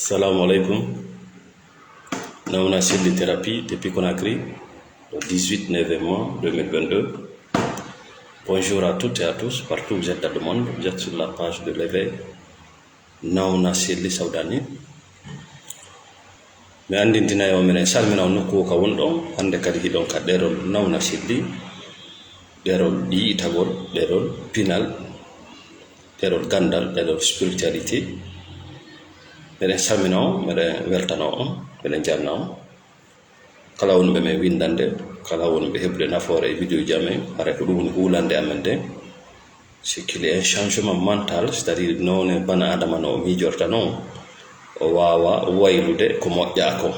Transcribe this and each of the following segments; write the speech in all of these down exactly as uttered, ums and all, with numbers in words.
Salam alaikum. Nauna Silly Thérapie depuis Conakry, le dix-huit novembre deux mille vingt-deux. Bonjour à toutes et à tous, partout où vous êtes dans le monde, vous êtes sur la page de l'éveil. Nauna Silly Saudani. Mi anndintina on, miɗen salmina on nokku ka wonɗon. Hannde kadi hiɗon ka ɗerol Nauna Silly, ɗerol yi'itagol, ɗerol pinal, ɗerol ganndal, ɗerol spiritualité. Miɗen salmina on, miɗen weltana on, miɗen jarna on. Kala wonɓe men winndande, kala wonɓe heɓude nafoore e vidéo ji amen, haray ko ɗum woni huulannde amen nden. C'est qu'il y a un changement mental, c'est-à-dire noone bana Adama no o miijorta non, o waawa waylude ko moƴƴaa kon.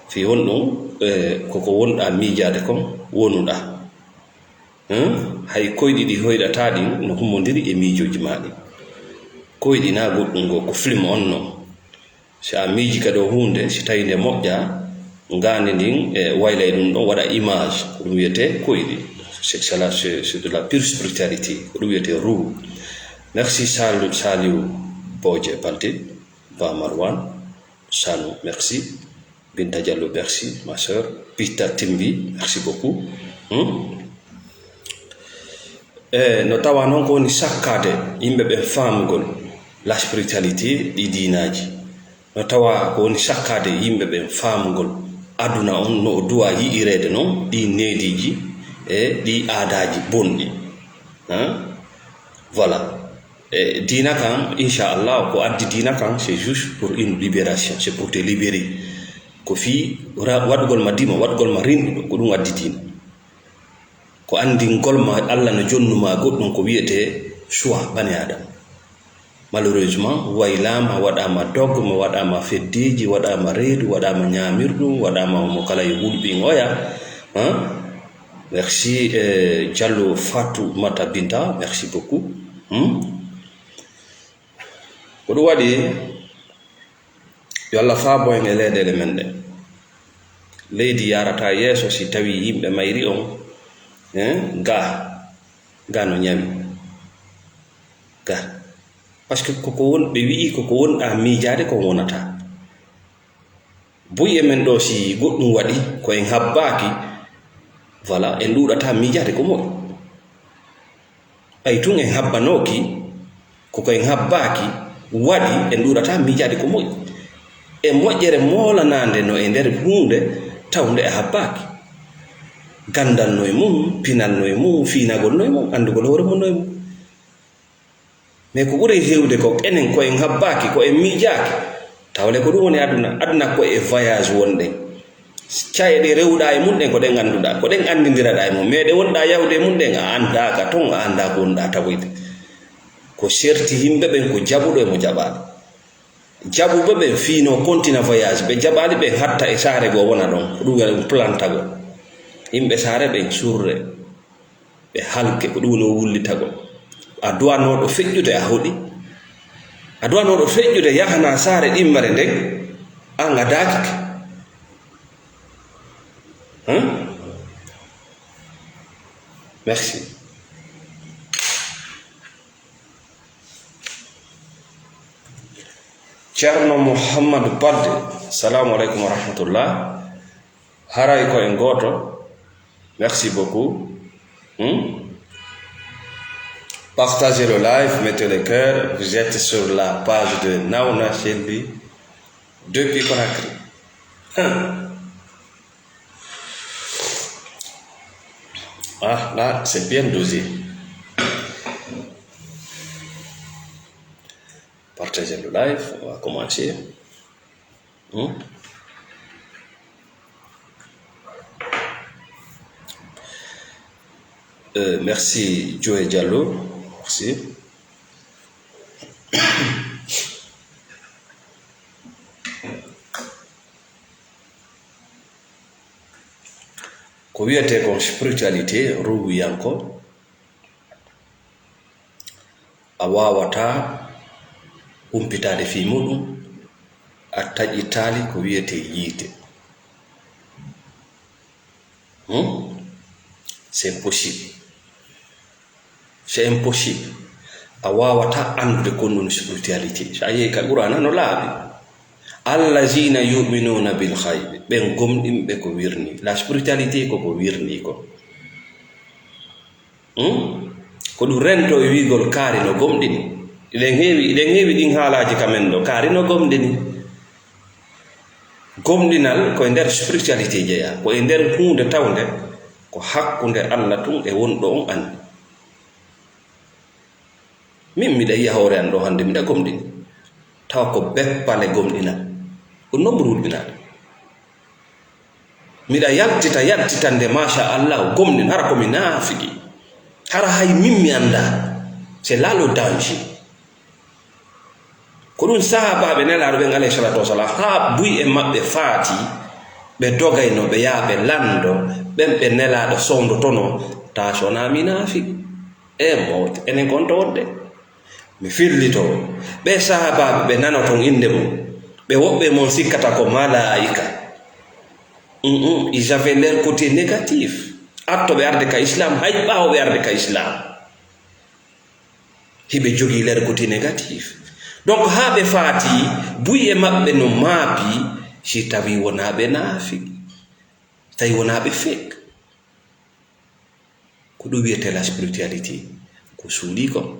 Fii honɗum? Eh, koko wonɗaa miijaade kon wonuɗaa. Hein? Hay koyɗi ɗi hoyɗataa ɗin no hummondiri e miijooji maa ɗin. Koyɗi naa goɗɗum goo, ko film on non. Si a miiji kadi o huunde, si tawi nde moƴƴaa, ngaandi ndin e waylay ɗum ɗon, waɗa image, ko ɗum wiyetee koyɗi. C'est, c'est la, c'est, c'est de la pure spiritualité, ko ɗum wiyetee ruhu. Merci Saliou, Saliou Boje Balde, Ba Marwan, Sanu, merci. Binta Diallo, merci, ma sœur. Peter Timbi, merci beaucoup. Hmm? E no tawa noon ko woni sakkaade yimɓe ɓen faamugol la spiritualité ɗi diinaaji. No tawa ko woni sakkaade yimɓe ɓen faamugol aduna on no o duwa yi'ireede non, ɗi neediiji e ɗi aadaaji bonɗi. Hein? Voilà. E diina kan, inchallah, ko addi diina kan, c'est juste pour une libération, c'est pour te libérer. Ko fii ra-, waɗugol ma dimo, waɗugol ma rinɗuɗo, ko ɗum addi diina. Ko anndingol ma Allah no jonnu ma goɗɗum ko wiyetee choix bani Adama. Malheureusement, waylaama, waɗaama dogme, waɗaama feddeeji, waɗaama reedu, waɗaama ñaamirɗum, waɗaama mo kala yo hulɓin oya. Hein? Merci, eh, Diallo Fatoumata Binta, merci beaucoup. Hmm? Ko ɗum waɗi, yo Allah faabo en e leyɗeele men ɗe. Leydi yaarataa yeeso si tawii yimɓe mayri on, eh, ga, ga no ñami. Ga. Parce que koko won, ɓe wi'i koko wonɗaa miijaade kon wonataa. Buy e men ɗoo, si goɗɗum waɗi, ko en habbaaki, voilà, en ɗuuɗataa miijaade ko moƴƴi. Ɓay tun en habbanooki, ko ko en habbaaki waɗi, en ɗuuɗataa miijaade ko moƴƴi. E moƴƴere moolanaande no e nder huunde tawnde a habbaaki. Ganndal no e mum, pinal no e mum, fiinagol no e mum, anndugol hoore mum no e mum. Mais ko ɓuri heewde ko enen ko en habbaaki, ko en miijaaki. Tawle ko ɗum woni aduna. Aduna ko e voyage wonɗen. Caye ɗe rewɗaa e mum ɗen ko ɗen annduɗaa, ko ɗen anndindiraɗaa e mum. Mais ɗe wonɗaa yahude e mum ɗen, a anndaaka ton, a anndaa ko wonɗaa tawoyde. Ko serti yimɓe ɓen ko jaɓuɗo e mo jaɓaali. Jaɓuɓe ɓen fiino kontina voyage, ɓe jaɓaali ɓen hatta e saare goo wona ɗon. Ko ɗum wiyata ɗum plantagol. Yimɓe saare ɓen surre. Ɓe halke, ko ɗum woni o wullitagol. A duwanooɗo feƴƴude a hoɗi. A duwanooɗo feƴƴude yahana saare ɗimmere nden, an a daakike. Hein? Merci. Ceerno Mouhamadou Balde, salamu aleykum wa rahmatullah. Haray ko en gooto. Merci beaucoup. Hmm? Partagez le live, mettez le cœur. Vous êtes sur la page de Nauna Shelby depuis Conakry. Hein. Ah, là, c'est bien dosé. Partagez le live, on va commencer. Hmm? Euh, merci, Joe Diallo. Merci. Ko wiyetee kon spiritualité, ruhuyanko, a waawataa humpitaade fii muɗum, a taƴitaali ko wiyetee yiite. Hmm? C'est impossible. C'est impossible. A waawataa anndude kon ɗum spiritualité. So a yehi ka Qur'aana no laaɓi. Allazina yu'minuna bil ghaibi, ɓen gomɗinɓe ko wirni. La spiritualité ko ko wirni ko. Hmm? Ko ɗum rento e wiigol kaari no gomɗini. Iɗen heewi, iɗen heewi ɗin haalaaji ka men ɗo, kaari no gomɗini. Gomɗinal ko e nder spiritualité jeyaa, ko e nder huunde tawnde ko hakkunde Allah tun e wonɗo on anndi. Min miɗa yiya hoore an ɗo hannde, miɗa gomɗini. Tawa ko beppale gomɗinal. Ɗum noon ɓuri hulɓinaade. Miɗa yaltita, yaltitande, machallah, gomɗin, hara ko mi naafiki. Hara hay min mi anndaa. C'est là le danger. Ko ɗum sahaabaaɓe Nelaaɗo ɓen, alayhi salatu wasalam, haa buy e maɓɓe faati, ɓe dogayno, ɓe yaha ɓe lanndo, ɓen ɓe Nelaaɗo sowndotono, taa so wonaa mi naafiki. E mawt, enen kon to wonde. Mi fillito, ɓe sahaabaaɓe ɓe nanoton innde mum, ɓe woɓɓe mon sikkata ko malaa'ika. Mm, mm, ils avaient leur côté négatif. Atto ɓe arde ka Islam, hay ɓaawo ɓe arde ka Islam. Hiɓe jogii leur côté négatif. Donc, haa ɓe faati, buy e maɓɓe no maapi, si tawi wonaa ɓe naafi, tawi wonaa ɓe fek. Ko ɗum wiyetee la spiritualité, ko suuɗii kon.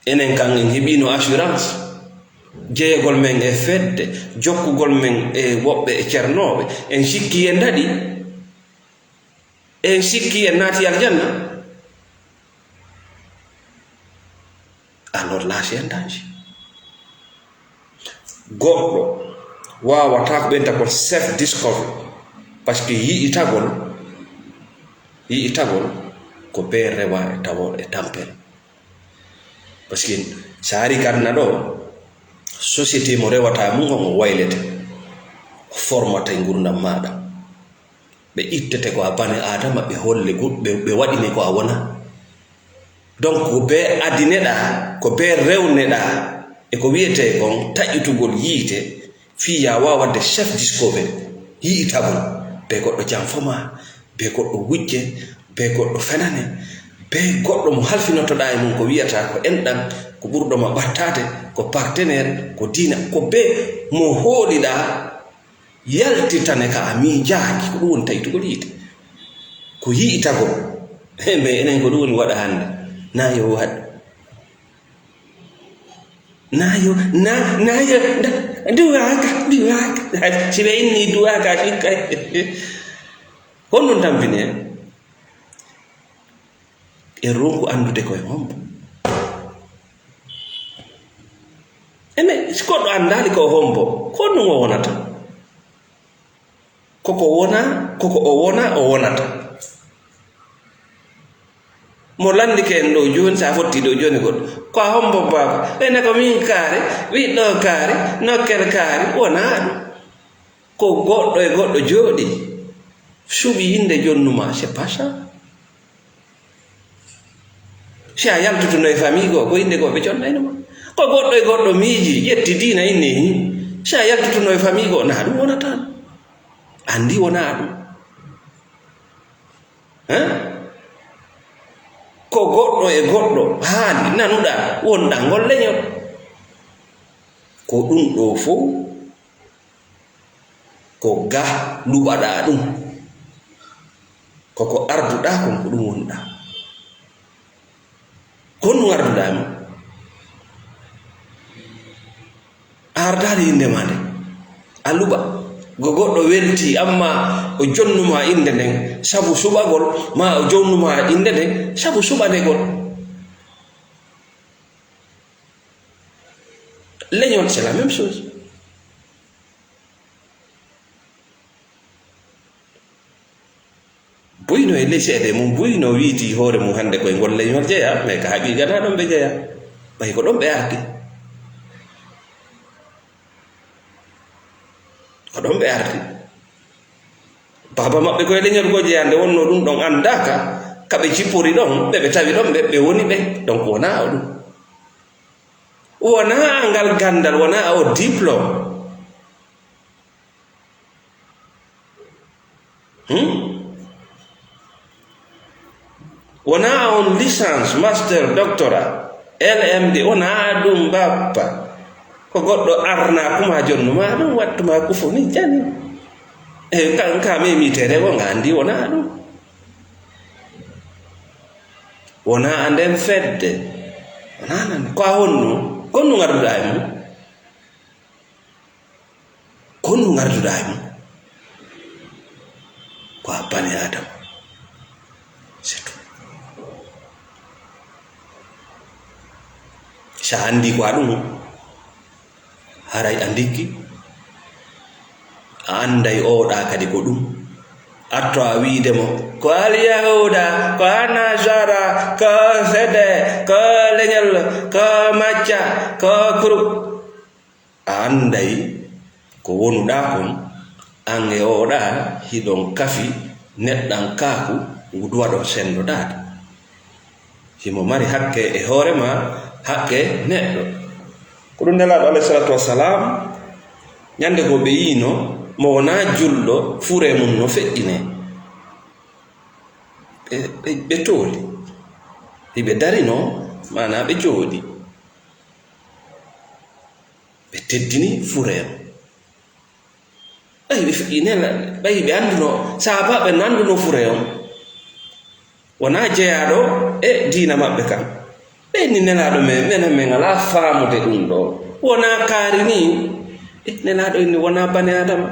Enen kan en heɓiino assurance. Jeyegol men e fedde, jokkugol men e woɓɓe e cernooɓe, en sikki en daɗi, en sikki en naati aljanna. Alors là, c'est un danger. Goɗɗo waawataa ko ɓeyta kon self discovery, parce que yi'itagol, yi'itagol ko bee rewa e tawo e tampere. Parce que so ari kanna ɗo, société mo rewata mum on o waylete, o formata e ngurdam maaɗa. Ɓe ittete ko a bani Aadama, ɓe holle gu-, ɓe, ɓe waɗine ko a wona. Donc, ko bee adineɗaa, ko bee rewneɗaa, e ko wiyetee kon taƴƴutugol yiite, fii yaa waawa waɗde self discovery, yi'itagol, bee goɗɗo janfo maa, bee goɗɗo wujje, bee goɗɗo fenane, bee goɗɗo mo halfinotoɗaa e mum ko wiyataa ko enɗan, ko ɓurɗo ma ɓattaade, ko partenaire, ko diina, ko bee mo hooliɗaa, yaltitane ka a miijaaki, ko ɗum woni taƴtugol yiite. Ko yi'itagol. He, mais enen ko ɗum woni waɗa hannde. Naa yo waɗ. Naa yo, naa, naa yo, nda-, duwaaka, duwaaka. Si ɓe inni duwaaka, si kay. Honɗum tampini en? En ronku anndude ko e hombo. Ene, si goɗɗo anndaali ko o hombo, ko honɗum o wonata? Koko wona, koko o wona, o wonata. Mo lanndike en ɗo jooni, so a fotti ɗo jooni goɗɗo, ko a hombo baaba? Ene ko min kaari, ɓiɗɗo kaari, nokkel kaari, wonaa ɗum. Ko goɗɗo e goɗɗo jooɗi, suɓi innde jonnu ma, c'est pas ça. Si a yaltutuno e famille goo, ko innde goo ɓe jonnayno ma. Ko goɗɗo e goɗɗo miiji, ƴetti diina, inni hin. Si a yaltutuno e famille goo, naa ɗum wonata ɗum. Anndi wonaa ɗum. Hein? Ko goɗɗo e goɗɗo haali, nanuɗaa, wonɗaa ngol leñol. Ko ɗum ɗoo fow ko ga luɓaɗaa ɗum, koko arduɗaa kon, ko ɗum wonɗaa. Ko honɗum arduɗaa mi? A ardaali innde maa nde, a luɓa. Go goɗɗo weltii, amma o jonnuma innde nden sabu suɓagol, maa o jonnuma innde nden sabu suɓanegol. Leñol, c'est la même chose. Buyno e ley seeɗa mum, Buyno wiiti hoore mum hannde koye ngol leñol jeyaa, mais ka haqiiqa naa ɗon ɓe jeyaa. Ɓay ko ɗon ɓe ardi. Ko ɗon ɓe ardi. Baaba maɓɓe koye leñol goo jeyaa, nde wonnoo ɗum ɗon anndaaka, ka ɓe jippori ɗon, ɓe ɓe tawi ɗon, ɓe, ɓe woni ɓe. Donc wonaa o ɗum. Wonaa ngal ganndal, wonaa o diplôme. Hmm? Wonaa on licence, master, doctorat, L M D, wonaa ɗum bappa. Ko goɗɗo arna kuma jonnu ma ɗum, wattu ma kufu ni jani. E kan ka memi tere ko nga andi wona ɗum. Wona anden fedde. Wona nan ko a honno? Konno ngarduɗa e mum? Konno ngarduɗa e mum? Ko a bani Adama. C'est tout. Sa andi ko a ɗum, haray a ndikki. A anday oɗa kadi ko ɗum. Atto a wiide mo, ko Alyahuda, ko Anasara, ko Sede, ko Leñol, ko Macca, ko Kuru. A anday ko wonuɗa kon, an e oɗa hiɗon kafi neɗɗankaaku ngu duwaɗon sendodaade. Himo mari hakke e hoore ma, hakke neɗɗo. Ko ɗum Nelaaɗo alayhi salatu wassalam, ñande ko ɓe yiino mo wonaa julɗo, fure mum no feƴƴinee. Ɓe, ɓe, ɓe tooli. Hiɓe darino, maanaa ɓe jooɗi. Ɓe teddini fure on. Ɓay ɓe fi-, nela-, ɓay ɓe annduno, saabaaɓe no annduno fure on. Wonaa jeyaaɗo e diina maɓɓe kan. Ɓe inni Nelaaɗo men, menen men alaa faamude ɗum ɗo. Wonaa kaari nii. E Nelaaɗo inni wonaa bani Aadama.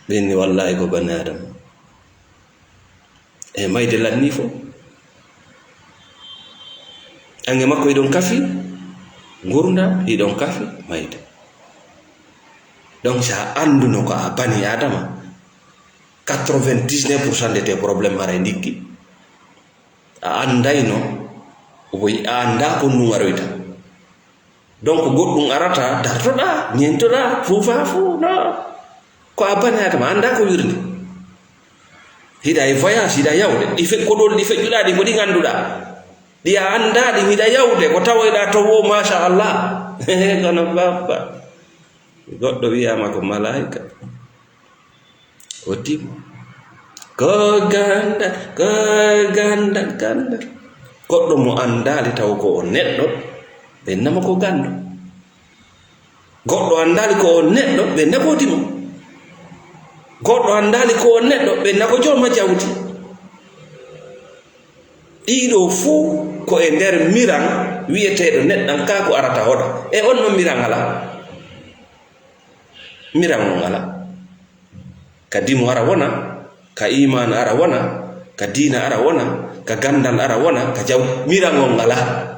Ɓe inni wallaahi ko bani Aadama. E mayde lannii fof. Annge makko hiɗon kafi ngurnda, hiɗon kafi mayde. Donc, so a annduno ko a bani Aadama, quatre-vingt-dix-neuf pour cent de tes problèmes haray ndikki. A anndayno, woy a anndaa ko ndun waroyta. Donc, goɗɗum arata, dartoɗaa, ñentoɗaa, fuufa fuu, no. Ko a bani Aadama, anndaa ko wirndi. Hiɗa e voyage, hiɗa yawde. Ɗi fe-, koɗol ɗi feƴƴuɗaa ɗi, ko ɗi ngannduɗaa. Ɗi a anndaa ɗi, hiɗa yawde, ko tawoyɗaa to wo, machallah. Kono babba. Goɗɗo wiyaama ko malaayika. O dimo. Ko ganda, ko ganda, ganda. Goɗɗo mo anndaali taw ko o neɗɗo, ɓe nama ko ganndo. Goɗɗo anndaali ko o neɗɗo, ɓe nda ko dimo. Goɗɗo anndaali ko o neɗɗo, ɓe nda ko jooma jawdi. Ɗiɗo fuu ko e nder miran wi'eteeɗo neɗɗankaaku arata hoɗa. E on no miran alaa. Miran on alaa. Ka dimo ara wona, ka iimaan ara wona, ka diina ara wona, ka ganndal ara wona, ka jaw-, miran on alaa.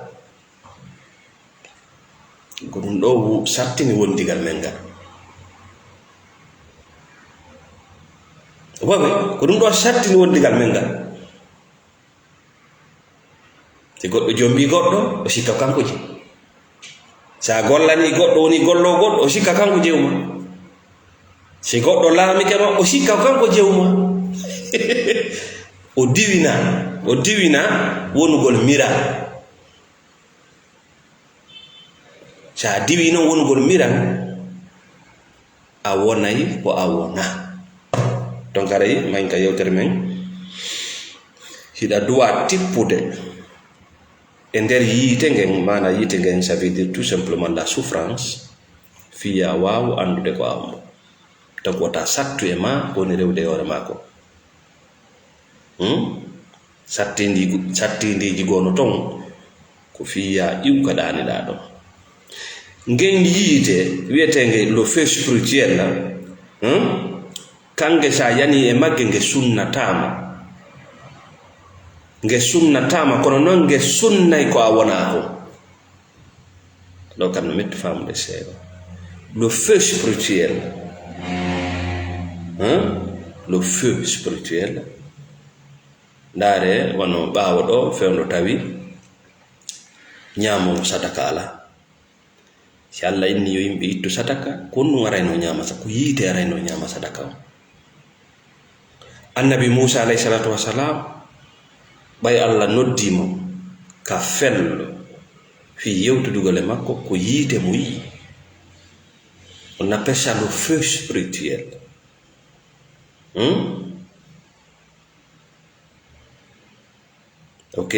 Ko ɗum ɗo wu-, sattini wondigal men ngal. Wawe, ko ɗum ɗo sattini wondigal men ngal. Si goɗɗo jombii goɗɗo, o sikka kanko jeyi. Sa gollanii goɗɗo, woni golloo goɗɗo, o sikka kanko jewma. Si goɗɗo laamike ma, o sikka kanko jewma. O diwina, o diwina wonugol mira. Sa diwi non wonugol miran, a wonay ko a wona. Donc, haray, mayn ka yewtere men, hiɗa duwa tippude e nder yiite ngen, maana yiite ngen, ça veut dire tout simplement la souffrance, fii ya waawu anndude ko a ombo. Donc, wota sattu e ma ko woni rewde e hoore maa ko. Hmm? Sattindiigu-, sattindiiji goono ton, ko fii ya iw ka ɗaaniɗaa ɗon. Ngen yiite wi'eteenge le feu spirituel, hmm? Kange sa yani e magge nge sunnataama. Nge sunnataama, kono non nge sunnay ko a wonaa ko. Ɗo kam no metti faamude seeɗa. Le feu spirituel. Hein? Le feu spirituel. Ndaare, wano ɓaawo ɗo, fewndo tawi ñaamoowo sadaka alaa. Si Allah inni yo yimɓe ittu sadaka, ko honɗum arayno ñaama sa-, ko yiite arayno ñaama sadaka on. Annabi Muusa alayhi salaatu wa salaam, ɓay Allah noddi mo ka fello fii yewtudugol e makko, ko yiite mo yi'i. On appelle ça le feu spirituel. Hmm? Ok?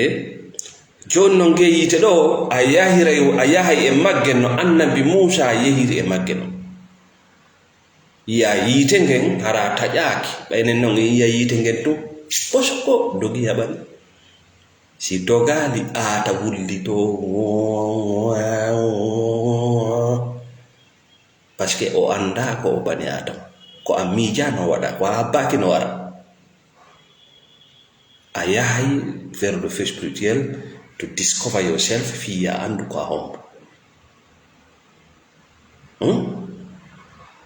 Jooni noon, ngee yiite ɗoo, a yahiray, a yahay e magge no Annabi Muusaa yehiri e magge noon. Yiyaa yiite ngen, hara taƴaaki. Ɓay enen noon, en yiya yiite ngen tun, ɓosoko, dogi yaɓani. Si dogaali, aata wullitoo. Parce que o anndaa ko o bani Aadama. Ko a miijaa no waɗa, ko a habbaaki no wara. A yahay vers le feu spirituel to discover yourself, fii ya anndu ko a hombo. Hmm?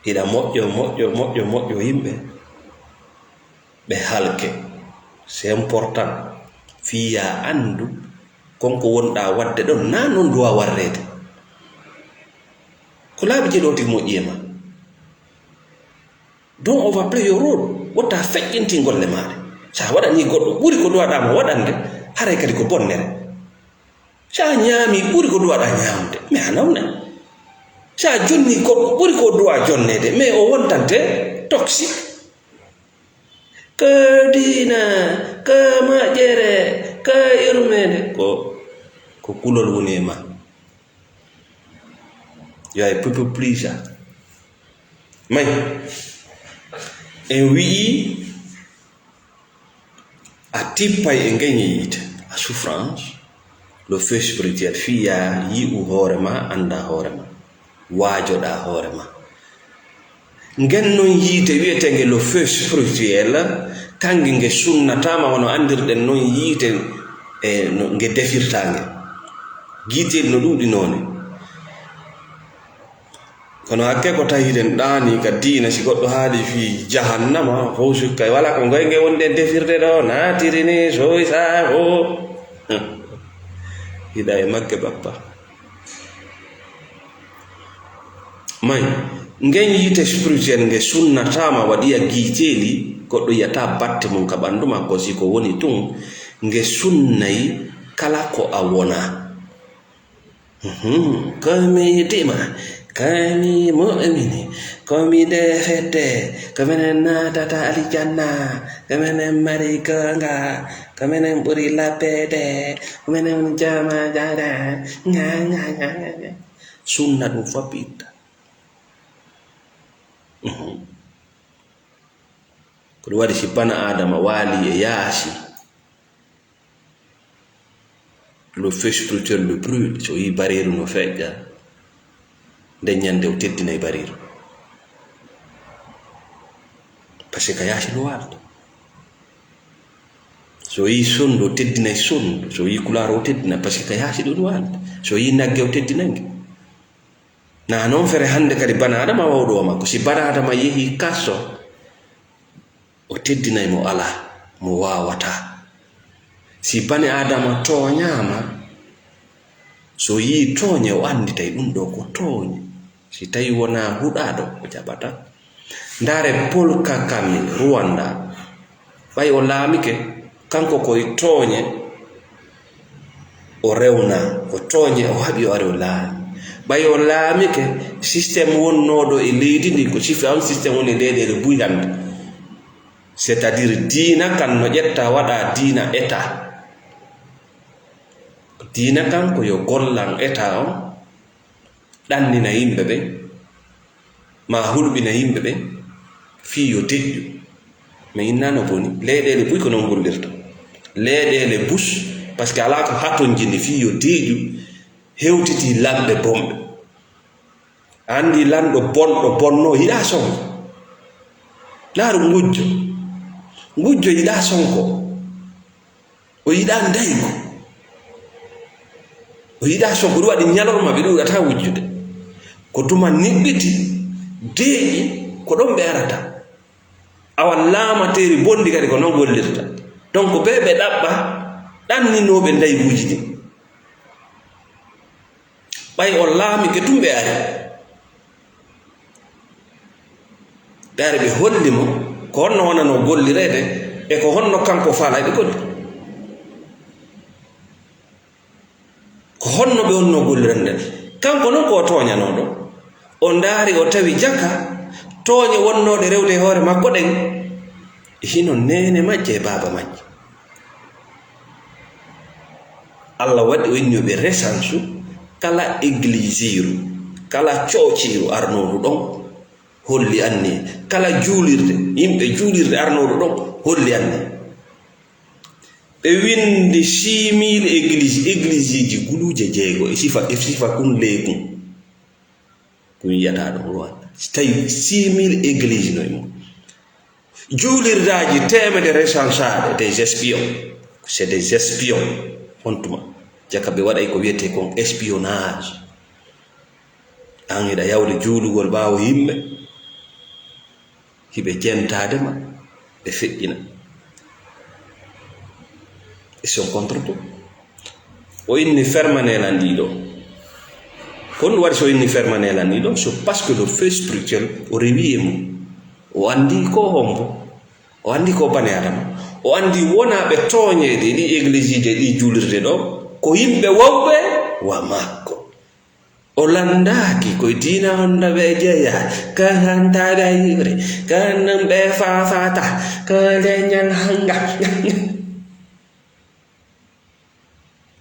Hiɗa moƴƴo, moƴƴo, moƴƴo, moƴƴo yimɓe. Ɓe halke. C'est important. Fii ya anndu kon ko wonɗaa waɗde ɗon, naa non duwa warreede. Ko laabi jeɗooti moƴƴi e ma. Don't overplay your role. Wota feƴƴintin golle maaɗe. So a waɗanii goɗɗo ɓuri ko duwaɗaa mo waɗande, haray kadi ko bonnere. So a ñaamii ɓuri ko duwaɗaa ñaamde, mais a nawnay. So a jonnii goɗɗo ɓuri ko duwaa jonneede, mais o wontante toxique. Ka diina, ka moƴƴere, ka yurmeende, ko, ko kulol woni e ma. You are a people pleaser. May, en wi'i a tippay e ngeñe yiite, a souffrance, le feu spirituel, fii ya yi'u hoore ma, annda hoore ma, waajoɗa hoore ma. Ngen non yiite wi'etenge le feu spirituel, kange nge sunnataama wano anndirɗen non yiite, e, no nge defirta nge. Yiite no ɗuuɗi noone. Kono hakke ko tahiren ɗaani ka diina, si goɗɗo haali fii jahannama, fow sukka, wala ko ngoy nge wonde defirde ɗo, naatiri ni, soy saa, o. Hiɗa e magge bappa. May, ngen yiite spirituel nge sunnataama waɗiya giiteeli, goɗɗo yiyata batte mum ka ɓandu makko, si ko woni tun, nge sunnay kala ko a wona. Mhm. Ko mi dima, ko mi mu'mini, ko mi defete, ko minen naatata aljanna, ko minen mari goonga, ko minen ɓuri lappede, ko minen jama jada. Nga, nga, nga, nga, nga. Sunna ɗum fof itta. Mhm. Ko ɗum waɗi si bana Aadama waali e yaasi, le feu spirituel le brûle, so yii bareeru no feƴƴa, nden ñande o teddinay bareeru. Parce que ka yaasi no waalata. So yii sondu, o teddinay sondu. So yii kulaar, o teddina, parce que ka yaasi ɗum waalata. So yii nagge, o teddinay nge. Na non fere hannde kadi bana Adama wawɗo o makko. Si bana Adama yehi kaso, o teddinay mo alaa, mo waawataa. Si bani Adama tooñaama, so yii tooñe, o annditay ɗum ɗo ko tooñe. Si tawi wonaa huɗaaɗo, o jaɓataa. Ndaare Paul Kagame, Rwanda. Ɓay o laamike, kanko ko e tooñe, o rewna, ko tooñe o haɓi, o ari o laami. Ɓay o laamike, système wonnooɗo e leydi ndi, ko sifa on système woni e leyɗeele buy hannde. C'est-à-dire, diina kan no ƴetta waɗa diina État. Diina kan ko yo gollan État on, ɗannina yimɓe ɓen, ma hulɓina yimɓe ɓen, fii yo deƴƴu. Mi inna no boni. Leyɗeele buy ko non gollirta. Leyɗeele bus, parce que alaa ko hatonjini fii yo deƴƴu, hewtiti lanɓe bonɓe. A anndi lanɗo bonɗo bonno, yiɗaa sonko. Laaru ngujjo. Ngujjo yiɗaa sonko. O yiɗaa ndaygu. O yiɗaa sonko. Ɗum waɗi ñalorma ɓe ɗuuɗata wujjude. Ko tuma niɓɓiti, deeƴi, ko ɗon ɓe arata. Awa laamateeri bonndi kadi ko non gollirta. Donc, ɓe ɓe ɗaɓɓa ɗanninooɓe ndayguuji ɗin. Ɓay o laamike tun ɓe ari. Ɓe ari ɓe holli mo ko honno wonanoo gollireede e ko honno kanko faalaa ɓe golli. Ko honno ɓe wonnoo gollirande? Kanko non ko o tooñanooɗo. O ndaari, o tawi jaka tooñe wonnooɗe rewde e hoore makko ɗen, e hino neene majje e baaba majje. Allah waɗi o inni yo ɓe recensu kala eglisiiru, kala coociiru arnooru ɗon, holli anni, kala juulirde, yimɓe juulirde arnooru ɗon, holli anni. Ɓe winndi six mille église, églisiiji guluuje jeego e sifa, e sifa kun ley kun. Ko mi yiyata ɗum ɗo waɗa. Si tawi six mille église no e mum. Juulirdaaji teemedere recensaade, des espions. C'est des espions. On tuma. Jaka ɓe waɗay ko wiyetee kon espionnage. An hiɗa yawde juulugol ɓaawo yimɓe. Hiɓe jentaade ma, ɓe feƴƴina. Ils sont contre tout. O inni fermanee lan ɗii ɗoo. Ko ɗum waɗi so o inni fermanee lan ɗii ɗoo, c'est parce que le feu spirituel o rewi e mum. O anndi ko hombo. O anndi ko bani Adama. O anndi wonaa ɓe tooñeede ɗi églisiiji e ɗi juulirde ɗoo, ko yimɓe wawɓe wa makko. O lanndaaki ko e diina honno ɓe jeyaa, ka hantaade yi're, ka nan ɓe faafata, ka leñal hannga.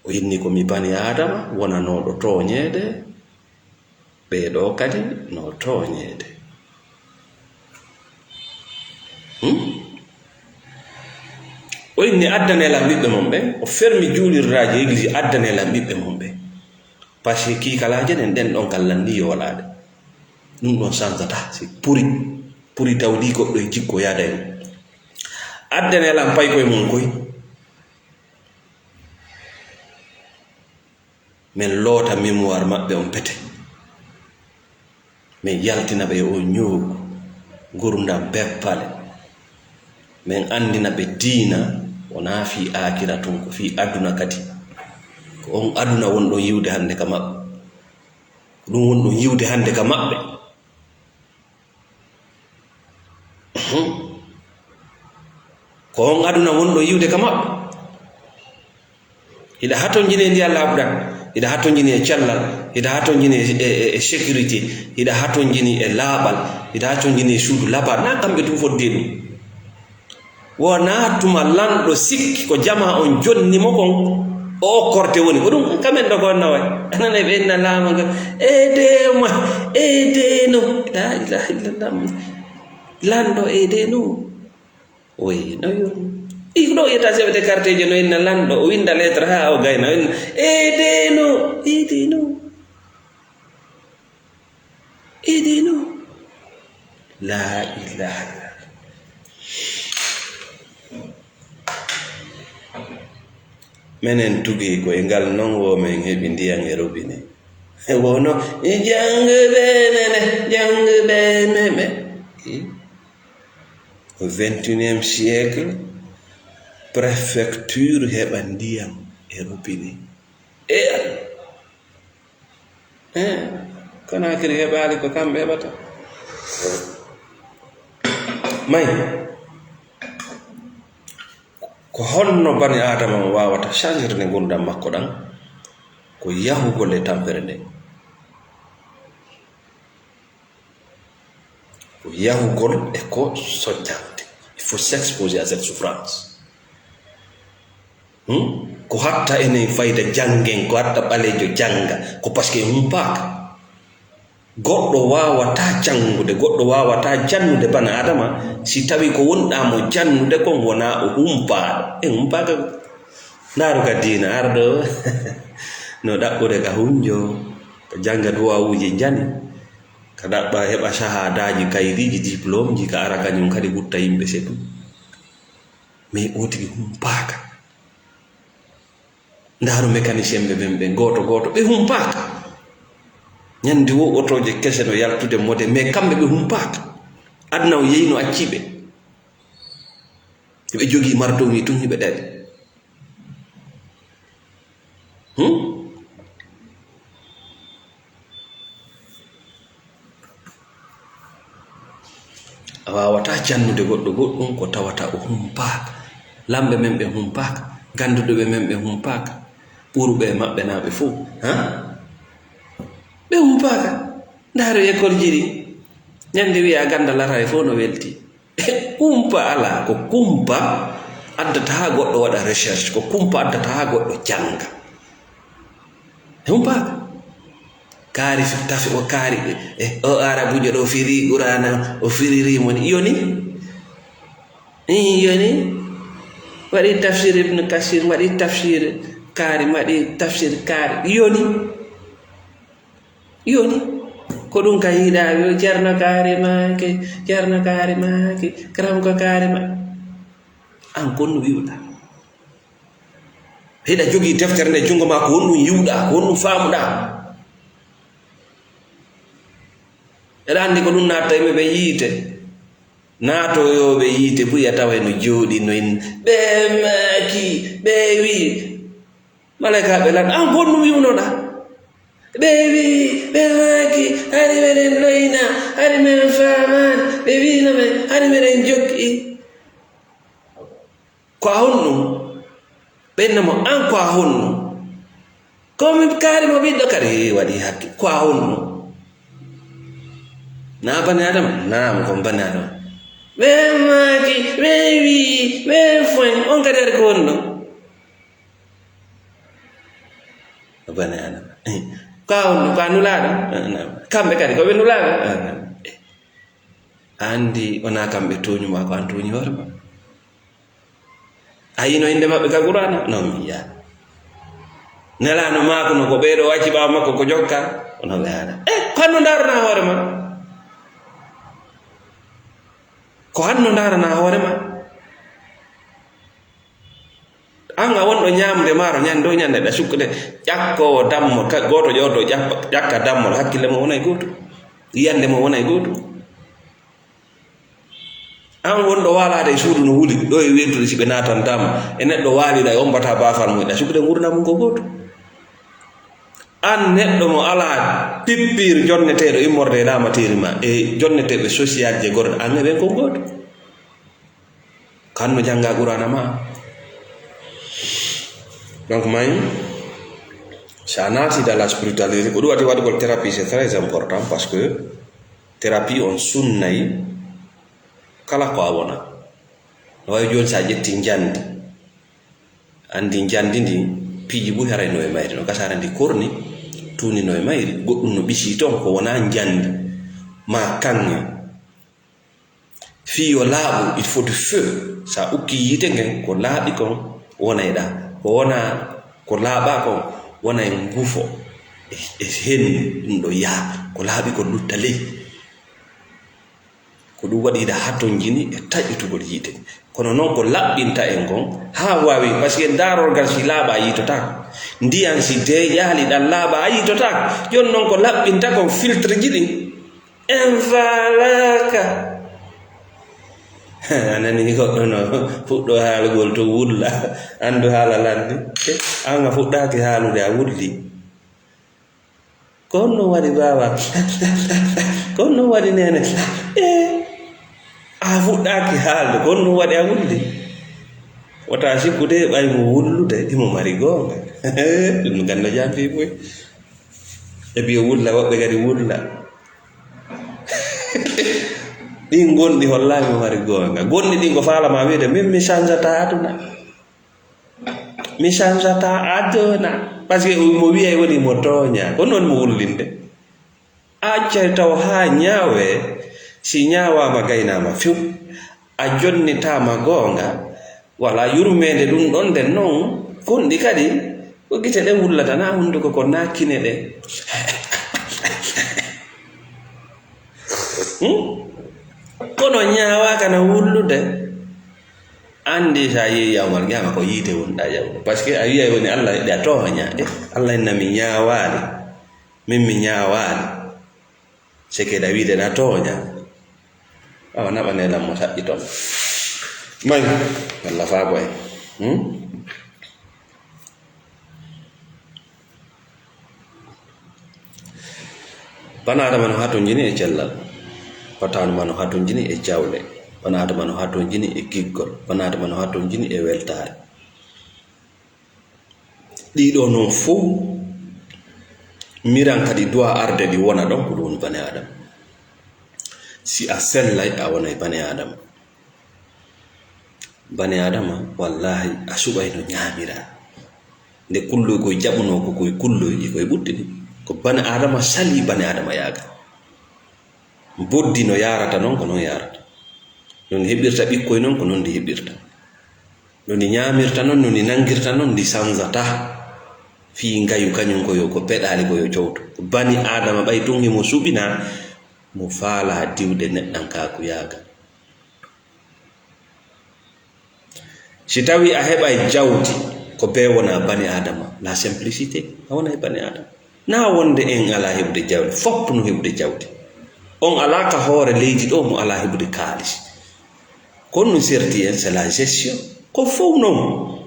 O inni ko mi bani Aadama wonanooɗo tooñeede, ɓee ɗoo kadi no tooñeede. Hmm? O inni, "Addanee lan ɓiɓɓe mon ɓen." O fermi juulirraaji, eglise, "Addanee lan ɓiɓɓe mon ɓen." Parce que kiikalaaje ɗen, ɗen ɗon kal lanni yoolaade. Ɗum ɗon sansataa. Si puri, puri tawdi goɗɗo e jikko yaada e mum. "Addanee lan paykoye mon koy." Men loota mémoire maɓɓe on pete. Men yaltina ɓe e oo ñoogu, ngurndan beppale. Men anndina ɓe diina, wonaa fii aakira tun, ko fii aduna kadi. Ko on aduna wonɗon yiwde hannde ka maɓɓe. Ko ɗum wonɗon yiwde hannde ka maɓɓe. Ko on aduna wonɗo yiwde ka maɓɓe. Hiɗa hatonjini e ndiyam laaɓuɗam, hiɗa hatonjini e cellal, hiɗa hatonjini e, e, e sécurité, hiɗa hatonjini e laaɓal, hiɗa hatonjini e suudu labaɗo. Na kamɓe tun fodde ɗum. Wonaa tuma lanɗo sikki ko jamaa on jonni mo kon, o okkorte woni. Ko ɗum kamen ɗo ko wonno way. A nanay ɓe inna laama nga, "Aidez-moi, aidez-nous." La ilaha illallah. Lanɗo, "Aidez-nous." Oui, no yo. Ɗi ɗo yetta chef de quartier je no inna lanɗo, o winda lettre ha o gayna, o inna, "Aidez-nous, aidez-nous." Idinu. La ilaha illallah. Menen tugi ko e ngal non wo men heɓi ndiyan e robinet. E wono, e jangɓe meme, jangɓe meme. E? Au vingt et unième siècle, préfecture heɓa ndiyan e robinet. E? Eh, Conakry heɓaali ko kamɓe heɓata. May, ko honno bani Aadama on waawata changirde ngurndan makko ɗan? Ko yahugol e tampere nden. Ko yahugol e ko soññande. Il faut s'exposer à cette souffrance. Hmm? Ko hatta enen fayda janngen, ko hatta ɓaleejo jannga, ko parce que en humpaaka. Goɗɗo waawataa janngude, goɗɗo waawataa jannude bana Adama, si tawi ko wonɗaa mo jannude kon wonaa o humpaaɗo. En humpaaka ko. Ndaaru ka diina, arɗo no ɗaɓɓude ka hunjo, ka jannga duwawuuji njani, ka ɗaɓɓa heɓa shahadaaji, kaydiiji, diplômeji, ka ara kañum kadi gutta yimɓe setu. Mais o tigi humpaaka. Ndaaru mécanicien ɓe ɓen, ɓen gooto gooto, ɓe humpaaka. Ñande wo otooje kese no yaltude mode, mais kamɓe ɓe humpaaka. Aduna o yehi no acci ɓe. Hiɓe jogii mardoŋi tun, hiɓe ɗaɗi. Hmm? A waawataa jannude goɗɗo goɗɗum ko tawata o humpaaka. Lamɓe men ɓe humpaaka, gannduɗo ɓe men ɓe humpaaka, ɓuruɓe e maɓɓe naa ɓe fow, ha? Ɓe humpaaka. Ndaaru école ji ɗi. Ñande wi'a ganndal laray fow no welti. Kumpa alaa, ko kumpa addata haa goɗɗo waɗa recherche, ko kumpa addata haa goɗɗo jannga. Humpaaka. Kaari fi-, tafi o kaari ɓe. E o Arabujo ɗo firi Qur'ana, o firiri mo ni. Yoni? Ii, yoni? Waɗi tafsir Ibn Kasir, waɗi tafsir kaari, waɗi tafsir kaari. Yoni? Yoni? Ko ɗum ka yiɗaa, yo Ceerno kaari maake, Ceerno kaari maake, Karam ko kaari ma-, an kon no wi'uɗaa? Hiɗa jogii deftere nde junngo maa, ko honɗum yi'uɗaa, ko honɗum faamuɗaa? Eɗa anndi ko ɗum natta yimɓe ɓe yiite. Naatoyooɓe yiite buy a tawa no jooɗi no en, ɓe maaki, ɓe wi. Malaykaaɓe lan, an ko honɗum wi'unoɗaa? Ɓe wi, ɓe maaki, hari meɗen ɗoyna, hari men faamaani, ɓe wi'no men, hari meɗen jokki. Ko a honɗum? Ɓe inna mo, an ko a honɗum? Ko min kaari mo ɓiɗɗo kadi, eh, waɗi hakke. Ko a honɗum? Na bani Adama? Naam, ko bani Adama. Ɓe maaki, ɓe wi, ɓe foy, on kadi ari ko honɗum? Ko bani Adama. Ko a honɗum? Ko a nulaaɗo? Ah, naam. Kamɓe kadi, ko ɓe nulaaɓe? Ah, naam. A anndi wonaa kamɓe tooñu maa, ko an tooñi hoore ma. A yi'no innde maɓɓe ka Qur'aana? Non mi yi'aani. Nelaaɗo maakuno ko ɓee ɗoo acci ɓaawo makko ko jokka? Kono ɓe haala. Eh, ko hanno ndaarana hoore ma? Ko hanno ndaarana hoore ma? An a wonɗo ñaamde maaro ñande o ñande, ɗa sukkude ƴakkoowo dammo, ka-, gooto ƴooto ƴakka, ƴakka dammol, hakkille mo wona e gooto, yiyannde mo wona e gooto. An wonɗo waalaade e suudu no wuli, ɗo e weeltude si ɓe naatantaama, e neɗɗo waaliɗo e ommbata baafal mum, ɗa sukkude nguurndam mum ko gooto. An neɗɗo mo alaa pippiir jonneteeɗo immorde e laamateeri ma, e jonneteeɓe sosiyal je gorɗo, an e ɓen ko gooto. Ko hanno jannga Qur'aana ma. Donc, may, si a naati dans la spiritualité, ko ɗum waɗi waɗugol thérapie, c'est très important, parce que thérapie on sunnay kala ko a wona. No wayi jooni, si a ƴetti njandi, anndi njandi ndi, piiji buy haray no e mayri, no gasa hara ndi korni, tuuni no e mayri, goɗɗum no ɓisi ton ko wona njandi, ma kaŋŋe. Fii yo laaɓu, il faut du feu. Sa ukki yiite ngen, ko laaɓi kon wona e ɗa. Ko wona, ko laaɓa kon wona e ngufo. E, e hendu, ɗum ɗo yaa. Ko laaɓi kon lutta ley. Ko ɗum waɗi hiɗa hatonjini e taƴƴutugol yiite. Kono noon ko laɓɓinta en kon, haa waawi, parce que daarorgal si laaɓa yiitotaako. Ndiyan si deeƴaali ɗan laaɓa a yiitotaako. Jooni noon ko laɓɓinta kon filtre ji ɗin. En faalaaka. A nanii goɗɗo no fuɗɗo haalugol to wulla. Anndu haala lanni. An a fuɗɗaaki haalude a wulli. Ko honno waɗi baaba? Ko honno waɗi neene? Eh, a fuɗɗaaki haalde. Ko honno waɗi a wulli? Wota sikkude ɓay mo wullude, imo mari goonga. Ɗum ganda jampi boy. E biyo wulla, woɓɓe kadi wulla. Ɗin gonɗi hollaaki mo mari goonga. Gonɗi ɗin ko faala ma wiide, min mi sansata aduna. Mi sansata aduna. Parce que mo wiyay woni mo tooña. Ko noon mo wullinde. Accay taw haa ñaawee, si ñaawaama gaynaama few. A jonnitaama goonga. Wala yurmeende ɗum ɗon nden non. Gonɗi kadi, ko gite ɗen wullata, na hunduko ko na kine ɗen. Hmm? Kono ñaawaaka na wullude. Anndi sa yehi yawmal qiyama ko yiite wonɗa yaw. Parce que a wiyay woni Allah yiɗi a tooña. Eh, Allah inna mi ñaawaali. Min mi ñaawaali. Seke da wiide na tooña. Awa naɓa nelan mo saɗɗi ton. May, Allah faabo en. Hmm? Bana Adama no hatonjini e cellal. Bana Adama no hatonjini e jawle. Bana Adama no hatonjini e giggol. Bana Adama no hatonjini e weltaare. Ɗiɗo non fow, miran kadi duwa arde ɗi wona ɗon, ko ɗum woni bani Adama. Si a sellay, a wonay bani Adama. Bani Adama, wallahi, a suɓay no ñaamira. Nde kulloy koy jaɓunoo ko koy kulloy, e koy ɓuttini. Ko bani Aadama salii bani Aadama yaaga. Mboddi no yaarata noon, ko noon yaarata. No ni heɓirta ɓikkoy noon, ko noon ndi heɓirta. No ni ñaamirta noon, no ni nanngirta noon, ndi sanzataa. Fii ngayu kañum ko yo, ko peɗaali ko yo cowtu. Ko bani Aadama ɓay tun himo suɓinaa, mo faalaa diwde neɗɗankaaku yaaga. Si tawii a heɓay jawdi, ko bee wonaa bani Aadama, la simplicité, a wonay bani Aadama. Naa wonde en alaa heɓude jawdi, fof no heɓude jawdi. On alaa ka hoore leydi ɗo mo alaa heɓude kaalis. Ko ɗum serti en, c'est la gestion. Ko fof noon.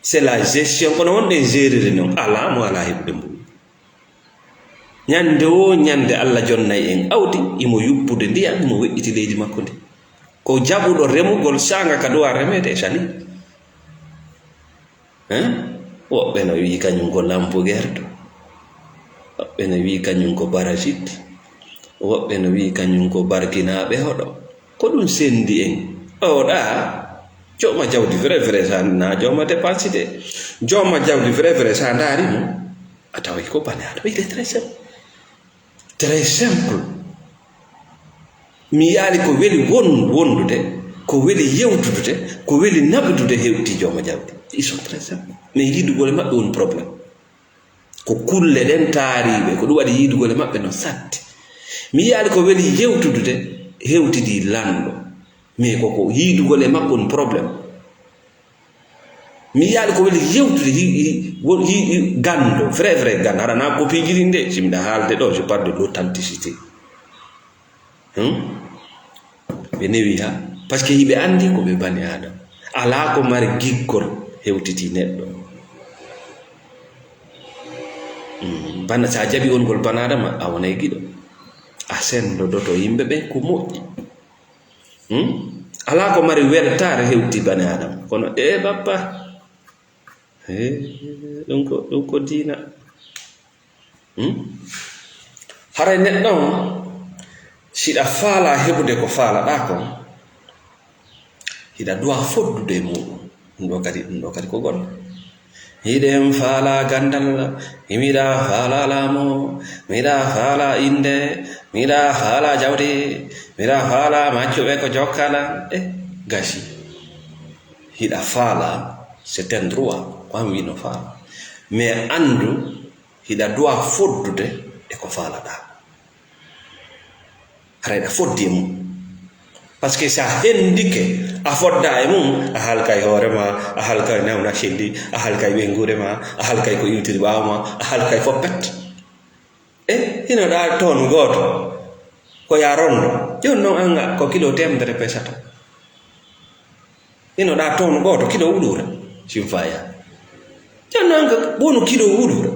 C'est la gestion, kono wonde en gériri noon, alaa mo alaa heɓude mbuɗu. Ñande woo ñande, Alla jonnay en awdi, imo yuppude ndiyam, imo weƴƴiti leydi makko ndi. Ko jaɓuɗo remugol saanga ka duwa remeede e sali. Hein? Woɓɓe no wi'i kañum ko lampugerto. Woɓɓe no wi'i kañum ko barasit. Woɓɓe no wi'i kañum ko barkinaaɓe hoɗo. Ko ɗum sendi en. O ɗa, jooma jawdi vrai, vrai, sa na jooma dépense de. Jooma jawdi vrai, vrai, sa ndaari mo. A taway ko bane, a taway il est très simple. Très simple. Mi yiyaali ko weli won-, wondude, ko weli yewtudude, ko weli naɓudude hewti jooma jawdi. Ils sont très simples. Mais yiidugol e maɓɓe woni problème. Ko kulle ɗen taariiɓe, ko ɗum waɗi yiidugol e maɓɓe no satti. Mi yiyaali ko weli yewtudude hewtidi lanɗo. Mais ko, ko yiidugol e makko woni problème. Mi yiyaali ko weli yewtude hi-, hi-, wo-, hi-, hi-, ganndo, vrai, vrai ganndo. Hara na ko piiji ɗin de, si miɗa haalde ɗo, je parle de l'authenticité. Hmm? Ɓe newi ha, parce que hiɓe anndi ko ɓe bani Aadama. Alaa ko mari giggol hewtiti neɗɗo. Hmm, bana, sa jaɓi wongol bani Aadama, a wonay giɗo. A senndodoto yimɓe ɓen ko moƴƴi. Hmm? Alaa ko mari weltaare hewti bani Aadama. Kono, e bappa, e, ɗum ko, ɗum ko diina. Hmm? Haray neɗɗo on, si ɗa faalaa heɓude ko faalaɗaa kon, hiɗa duwaa foddude e muuɗum. Ɗum ɗo kadi, ɗum ɗo kadi ko golle. Hiɗen faalaa ganndal, miɗa faalaa laamu, miɗa faalaa innde, miɗa faalaa jawdi, miɗa faalaa maccuɓe ko jokkalan. E gasi. Hiɗa faalaa, c'est un droit, ko an wii no faalaa. Mais anndu, hiɗa duwaa foddude e ko faalaɗaa. Hara hiɗa foddi e mum. Parce que si a hendike, a foddaa e mum, a halkay hoore ma, a halkay nawna selli, a halkay ɓeynguure ma, a halkay ko iwtiri ɓaawo ma, a halkay fof pet. E hino ɗa toon gooto, ko ya rondo. Jooni noon an ko kilo teemedere pesata. Hino ɗa toon gooto, kilo wuluure, simfaya. Jooni noon an wonu kilo wuluure.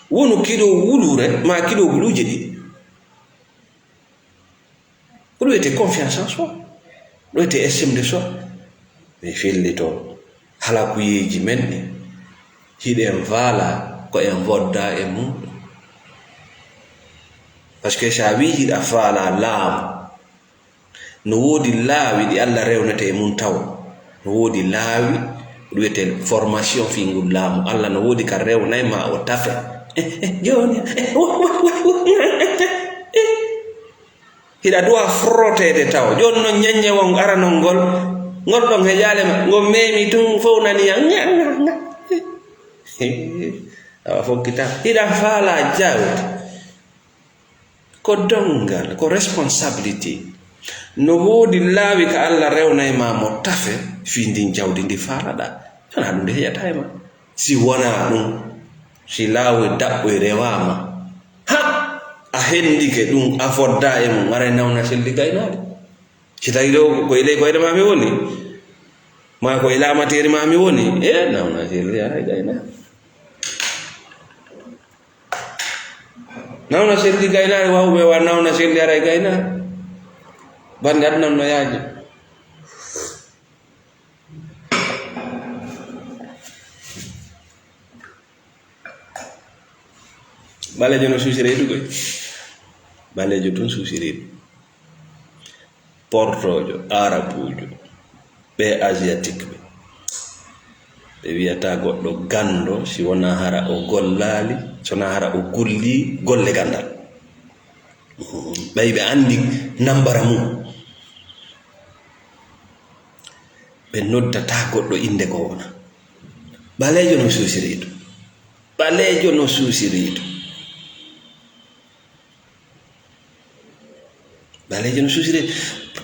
Wonu kilo wuluure, ma kilo wuluuje ɗiɗi. Ko ɗum wiyetee confiance en soi, ɗum wiyetee estime de soi. Mi fellito halakuyeeji men ɗi, hiɗen faala ko en foddaa e mum. Parce que si a wii hiɗa faala laamu, no woodi laawi ɗi Alla rewnete e mum taw. No woodi laawi, ɗum wiyetee formation fii ngun laamu. Alla no woodi ka rewnay ma o tafe. Eh, eh, jooni, eh, wa, wa, wa, wa. Hiɗa duwa frotteede taw. Jooni non ñeññewol aranol ngol, ngol ɗon heƴaali ma, ngol meemi tun fow nani ya, ŋa, ŋa, ŋa. Awa fokkita. Hiɗa faala jawdi. Ko donngal, ko responsabilité. No woodi laawi ka Alla rewnay ma mo tafe fii ndin jawdi ndi faalaɗaa. Wonaa ɗum ndi heƴata e ma. Si wonaa ɗum, si laawol daɓɓoy rewaama, ha, a hendike ɗum, a foddaa e mum, aray nawna selli gaynaade. Si tawi ɗo ko e ley koyɗe ma mi woni, maa ko e laamateeri ma mi woni, e nawna selli aray gaynaade. Nawna selli gaynaade, waawuɓe wa nawna selli aray gaynaade. Bannde aduna no yaaji. Ɓaleejo no suusi reedu koy. Ɓaleejo tun suusi reedu. Portoojo, Arabuujo, ɓe Asiatique ɓe. Ɓe wiyata goɗɗo ganndo, si wonaa hara o gollaali, so wonaa hara o golli golle ganndal. Ɓay ɓe anndi nambara mum. Ɓe noddataa goɗɗo innde ko wona. Ɓaleejo no suusiri ɗum. Ɓaleejo no suusiri ɗum. Ɓaleejo no suusiri.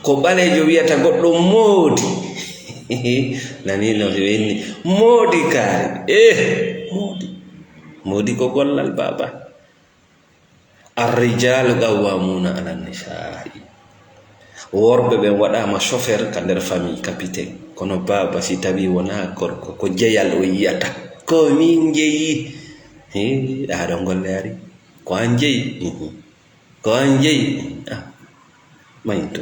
Ko ɓaleejo wiyata goɗɗo moodi. Nani no wenni. Moodi kaari. Eh, moodi. Moodi ko gollal baaba. Ar-rijaalu qawwaamuuna ala nisaa'i. Worɓe ɓen waɗaama chauffeur ka nder famille, capitaine. Kono baaba, si tawi wonaa gorko, ko jeyal o yiyata. Ko min jeyi. Hee, ɗaa ɗon golle ari. Ko an jeyi. Mhm. Ko an jeyi. Ah, mayin to.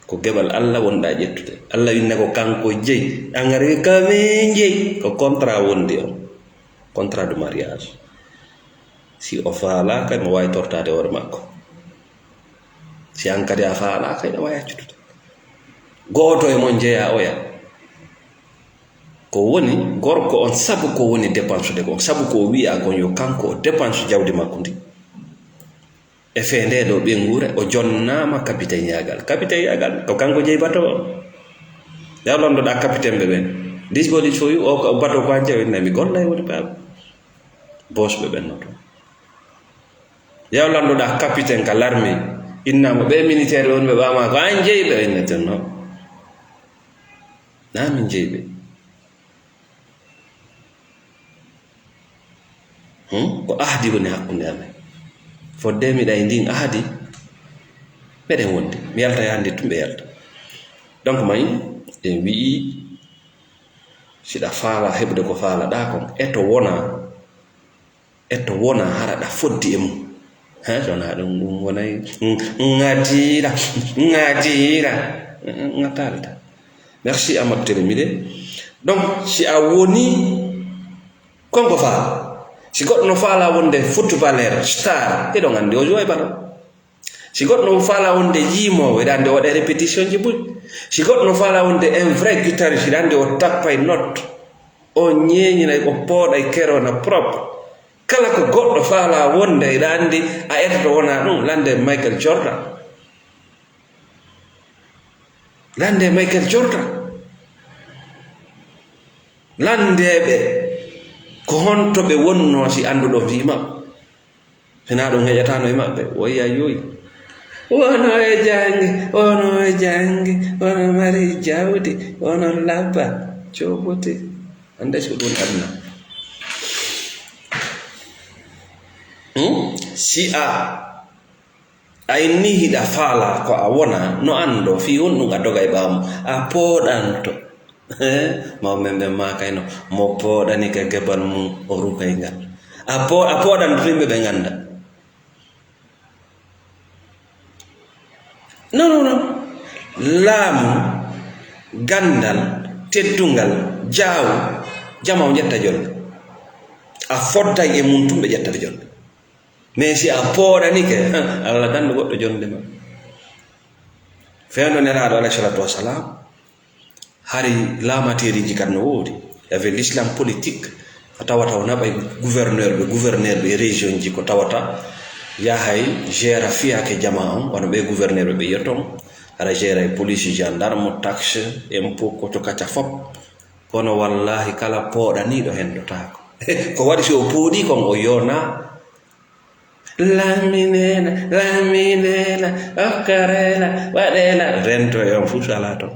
Ko geɓal Alla wonɗaa ƴettude. Alla winna ko kanko jeyi. An ara wi ko min jeyi. Ko contrat wondi on. Contrat de mariage. Si o faalaaka, imo waawi tortaade hoore makko. Si an kadi a faalaaka, ina waawi accutude. Gooto e mon jeyaa oya. Ko woni gorko on, sabu ko woni dépensude kon, sabu ko o wiyaa kon yo kanko o dépense jawdi makko ndi. E fee ndee ɗoo ɓeynguure, o jonnaama kapiteenyaagal. Kapiteenyaagal, ko kanko jeyi bato o. Yaw lanndo ɗaa kapiteenɓe ɓen. This body for you, o ko bato ko an jeyi, o inna mi golla e woni baaba. Boss ɓe ɓen no toon. Yaw lanndo ɗaa kapitaine ka larmi, inna mo ɓe militaire woni ɓe ɓaama ko an jeyi ɓe, o inna toon no. Na min jeyi ɓe. Hmm? Ko ahdi woni hakkunde amen. Fodde miɗa e ndin ahdi, meɗen wondi. Mi yalta e hannde tun ɓe yalta. Donc, may en wi'i, siɗa faala heɓude ko faalaɗaa kon, e to wona, e to wona hara ɗa foddi e mum. He, so wonaa ɗum, ɗum wonay, mm, ngatiira, ngatiira. Mm, ngattaalta. Merci, Amadou Télé Milé. Donc, si a woni, kon ko faala. Si goɗɗo no faala wonde footballeur, star, eɗon anndi o joue ballon. Si goɗɗo no faala wonde yimoowo, eɗa anndi o waɗa répétition ji buy. Si goɗɗo no faala wonde un vrai guitariste, eɗa anndi o tappay note. O ñeeñinay, o pooɗay, kero na propre. Kala ko goɗɗo faala wonde, eɗa anndi a etoto wona ɗum, lande Michael Jordan. Lande Michael Jordan. Landeeɓe, ko honto ɓe wonnoo si annduɗo fii maɓɓe? Hinaa ɗum heƴataano e maɓɓe. Woy, a yoy. Wono e janngi, wono e janngi, wono mari jawdi, wono labba, coɓote. Annda si ko ɗum aduna. Hmm? Si a, a inni hiɗa faala ko a wona, no anndo, fii on ɗum a doga e ɓaawo mum. A pooɗanto. Mawɓe men ɓen maakayno, mo pooɗani ka gebal mum, o rukay ngal. A po-, a pooɗan to yimɓe ɓe ngannda. Non, non, non. Laamu, ganndal, teddungal, jaawu, jama o ƴetta jonde. A fodday e mum tun ɓe ƴettata jonde. Mais si a pooɗanike, Allah dandu goɗɗo jonde ma. Fewndo Nelaaɗo alayhi salatu wassalam, hari laamateeriiji kan no woodi. Il y avait l'islam politique, ko tawata o naɓay gouverneur ɓe, gouverneur ɓe e région ji, ko tawata yahay gera fiyake jama on, wano ɓe gouverneur ɓe ɓe yiyata on, hara gera e police, gendarme, taxe, impôt, koto kaca fop. Kono wallahi kala pooɗaniiɗo hendotaako. Ko waɗi si o pooɗi kon o yona. Laminela, laminela, okkarela, waɗela. Rento e on fuu sala ton.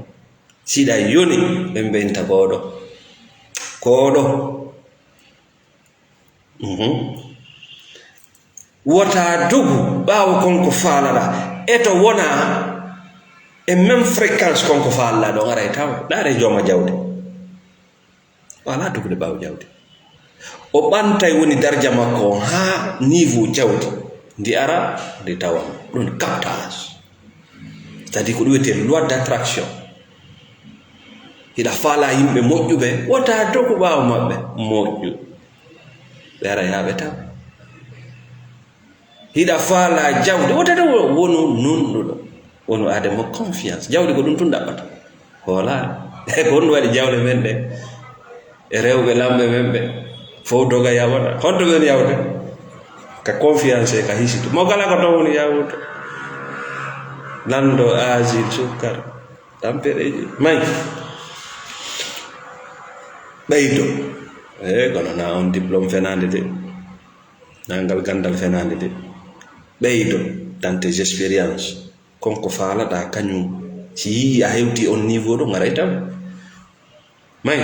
Siɗa yoni, ɓe mbenta koɗo. Koɗo. Mhm. Wota dogu ɓaawo kon ko faalaɗa. E to wona e même fréquence kon ko faalaɗa ɗon, aray taw. Ɗaare jooma jawdi. O alaa dogude ɓaawo jawdi. O ɓantay woni darja makko on haa niveau jawdi. Ndi ara, ndi tawa. Ɗum captage. C'est-à-dire ko ɗum wiyetee loi d'attraction. Hiɗa faala yimɓe moƴƴuɓe, wota dogu ɓaawo maɓɓe. Moƴƴu. Ɓe ara yaa ɓe taw. Hiɗa faala jawdi, wota taw wonu nunɗuɗo. Wonu aade mo confiance. Jawdi ko ɗum tun ɗaɓɓata. Hoolaare. Ko honɗum waɗi jawle men ɗen? E rewɓe lamɓe men ɓe, fof doga yawa ɗa. Honto ɓen yawde? Ka confiance e ka hisitu. Mo kala ko toon woni yawude. Lanndo, asile, sukkar, tampereeji. May. Ɓeydo. Eey, kono na on diplôme fenaande de. Na ngal ganndal fenaande de. Ɓeydo dans tes expériences. Kon ko faalaɗaa kañum. Si yii a hewtii on niveau ɗo, ngaray taw. May.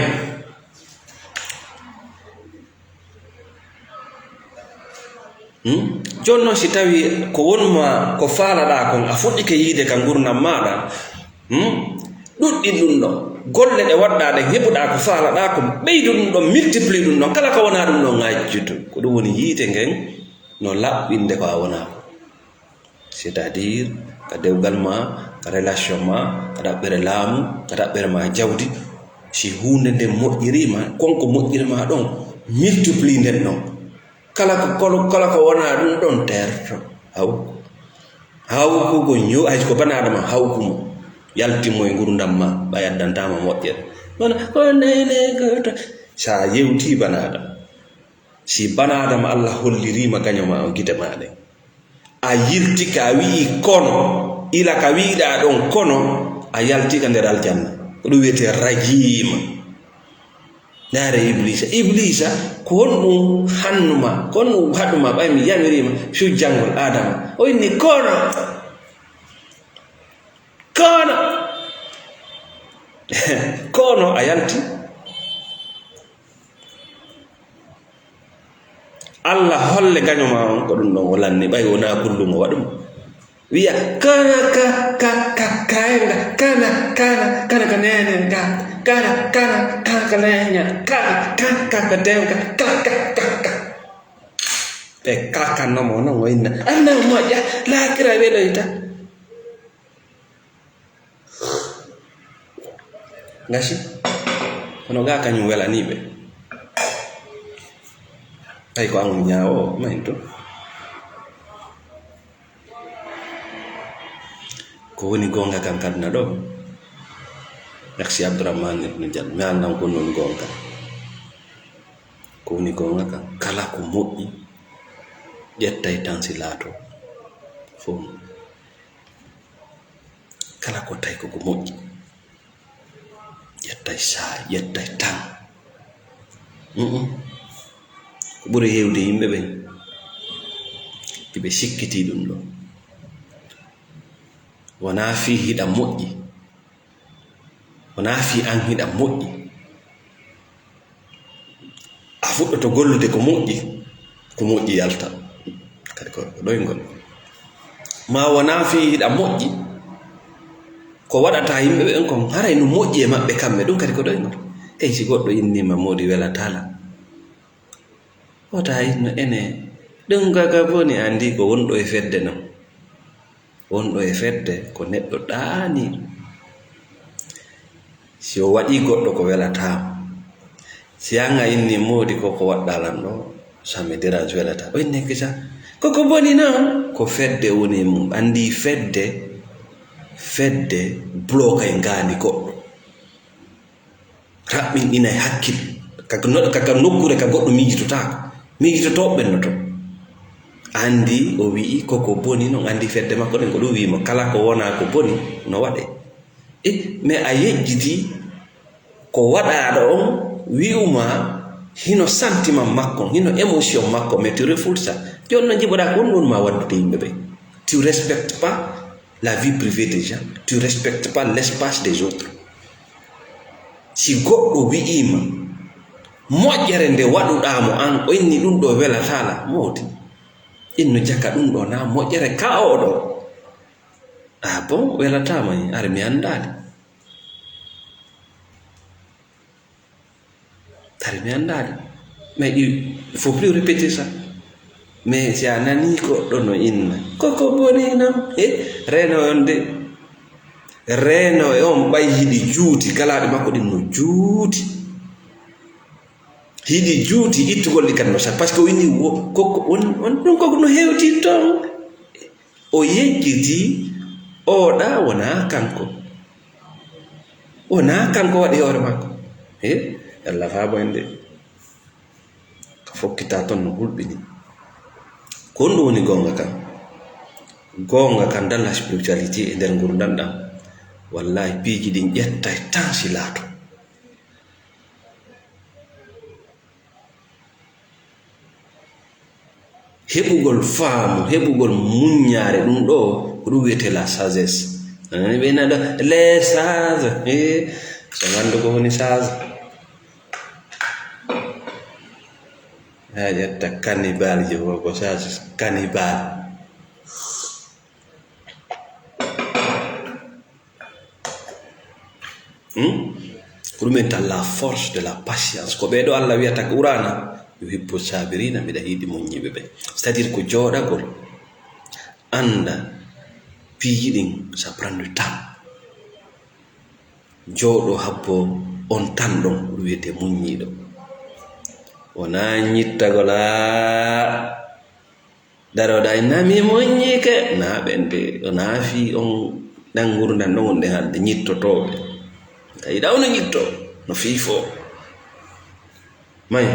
Hmm? Jooni noon, si tawii ko won ma, ko faalaɗaa kon, a fuɗɗike yiide ka ngurndan maaɗa, hmm? Ɗuɗɗin ɗum ɗon. Golle ɗe waɗɗaa ɗen, heɓuɗaa ko faalaɗaa kon, ɓeydu ɗum ɗon, multiplie ɗum ɗon. Kala ko wonaa ɗum ɗon, ngajjutu. Ko ɗum woni yiite ngen no laɓɓinde ko a wonaa kon. C'est-à-dire, ka dewgal ma, ka relation ma, ka ɗaɓɓere laamu, ka ɗaɓɓere ma jawdi, si huunde nden moƴƴiriima, kon ko moƴƴiri ma ɗon, multiplie nden ɗon. Kala ko, kala, kala ko wonaa ɗum ɗon, terto. Haw. Hawku ko ñoo-, hay ko banaadama hawku mo. Yaltin mo e ngurndan ma, ɓay addantaa ma moƴƴere. Kono, ko nene ko to-, sa yewtii banaadama. Si banaadama Allah holliriima gaño ma o gite ma ɗen. A yiltike, a wi'i kono, ila ka wi'uɗaa ɗon kono, a yaltike nder aljanna. Ko ɗum wiyetee rajiima. Ndaare Ibliisa. Ibliisa, ko honɗum hannuma? Ko honɗum haɗuma? Ɓay mi yamiriima fii janngol Aadama. O inni kono. Kono. Kono a yalti. Allah holle gaño ma on ko ɗum ɗon o lanni, ɓay wonaa kullum o waɗum. Wiya, kana ka, ka, ka, kayenga, kana, kana, kana ka nenen ka, kana, kana, kana ka nenya, kana, kana, kana ka denga, ka, ka, ka, ka. Ɓe kakanno mo non o inna, anna moƴƴa, laakira weloyta. Gasi, kono ga kañum welanii ɓe. Ay, ko an woni ñaawoowo, mahin to. Ko woni goonga kan kadna ɗo? Merci Abdourahmane Ibn Diallo. Mi annan ko non goonga. Ko woni goonga kan, kala ko moƴƴi, ƴettay tan si laato. Fof. Kala ko tawi ko ko moƴƴi, ƴettay saa'i, ƴettay tan. Mm-mm. Ko ɓuri heewde yimɓe ɓen, hiɓe sikkitii ɗum ɗo. Wonaa fii hiɗa moƴƴi, wonaa fii an hiɗa moƴƴi. A fuɗɗoto gollude ko moƴƴi, ko moƴƴi yalta. Kadi ko, ko ɗoyngol. Ma wonaa fii hiɗa moƴƴi, ko waɗata yimɓe ɓen kon, haray no moƴƴi e maɓɓe kamɓe, ɗum kadi ko ɗoyngol. Hey, si goɗɗo inniima moodi welataa la. Wota inno ene, ɗum kaka boni, anndi ko wonɗo e fedde non. Wonɗo e fedde ko neɗɗo ɗaaniiɗo. Si o waɗii goɗɗo ko welataa mo, si an a inni moodi ko ko waɗɗaa lan ɗo, ça me dérange, welataa. O inni kisa, ko ko boni non, ko fedde woni e mum. Anndi fedde, fedde blokay ngaandi goɗɗo. Raɓɓinɗinay hakkil, ka, ka, ka nokkuure ka goɗɗo miijitotaako. Miijitotooɓe ɓen no ton. Anndi o wi'i ko ko boni non, anndi fedde makko ɗen ko ɗum wi'i mo, kala ko wonaa ko boni no waɗe. E, mais a yejjiti ko waɗaaɗo on wi'uma hino sentiment makko, hino émotion makko, mais tu refoules ça. Jooni no njiɓoɗaa ko honɗum woni ma waddude yimɓe ɓe. Tu respectes pas la vie privée des gens, tu respectes pas l'espace des autres. Si goɗɗo wi'iima, moƴƴere nde waɗuɗaa mo an, o inni ɗum ɗo welataa la, moodi. Inno jaka ɗum ɗo na moƴƴere ka o ɗo. Ah bon, welataa ma ni, are mi anndaali. Tari mi anndaali. Mais il faut plus répéter ça. Mais si a nanii goɗɗo no inna, ko ko boni non? E reeno on de. Reeno e on ɓay hiɗi juuti, galaaɗe makko ɗin no juuti. Hiɗi juuti, ittugol ɗi kadi no sa-, parce que o inni wo-, ko, ko, on, on, ɗum ko no hewti ton. O yejjiti, oɗa wonaa kanko. Wonaa kanko waɗi hoore makko. E? Allah faabo en de. Ka fokkita ton no hulɓini. Ko honɗum woni goonga kan? Goonga kan dans la spiritualité e nder ngurndan ɗan. Wallahi, piiji ɗin ƴettay tan si laato. Heɓugol faamu, heɓugol muññaare, ɗum ɗoo, ko ɗum wiyetee la sagesse. Anani ɓe nana ɗo, les sages. Eh, so anndu ko woni sage. Haa ƴetta cannibal je, ko, ko sage cannibal. Hmm? Ko ɗum en tan la force de la patience. Ko ɓee ɗoo Allah wiyata Qur'aana, "Yuhibbu sabirina", miɗa yiɗi muññiiɓe ɓe. C'est-à-dire ko jooɗagol, annda piiji ɗin, ça prend du temps. Jooɗo habbo on tan ɗon, ɗum wiyetee muññiiɗo. Wonaa ñittagol, aa, daroɗa e nami moññike, na ɓen de, o naafi on ɗan ngurndan ɗon wonde hande ñittotooɓe. Tawi ɗa ono ñitto, no fiifo. May.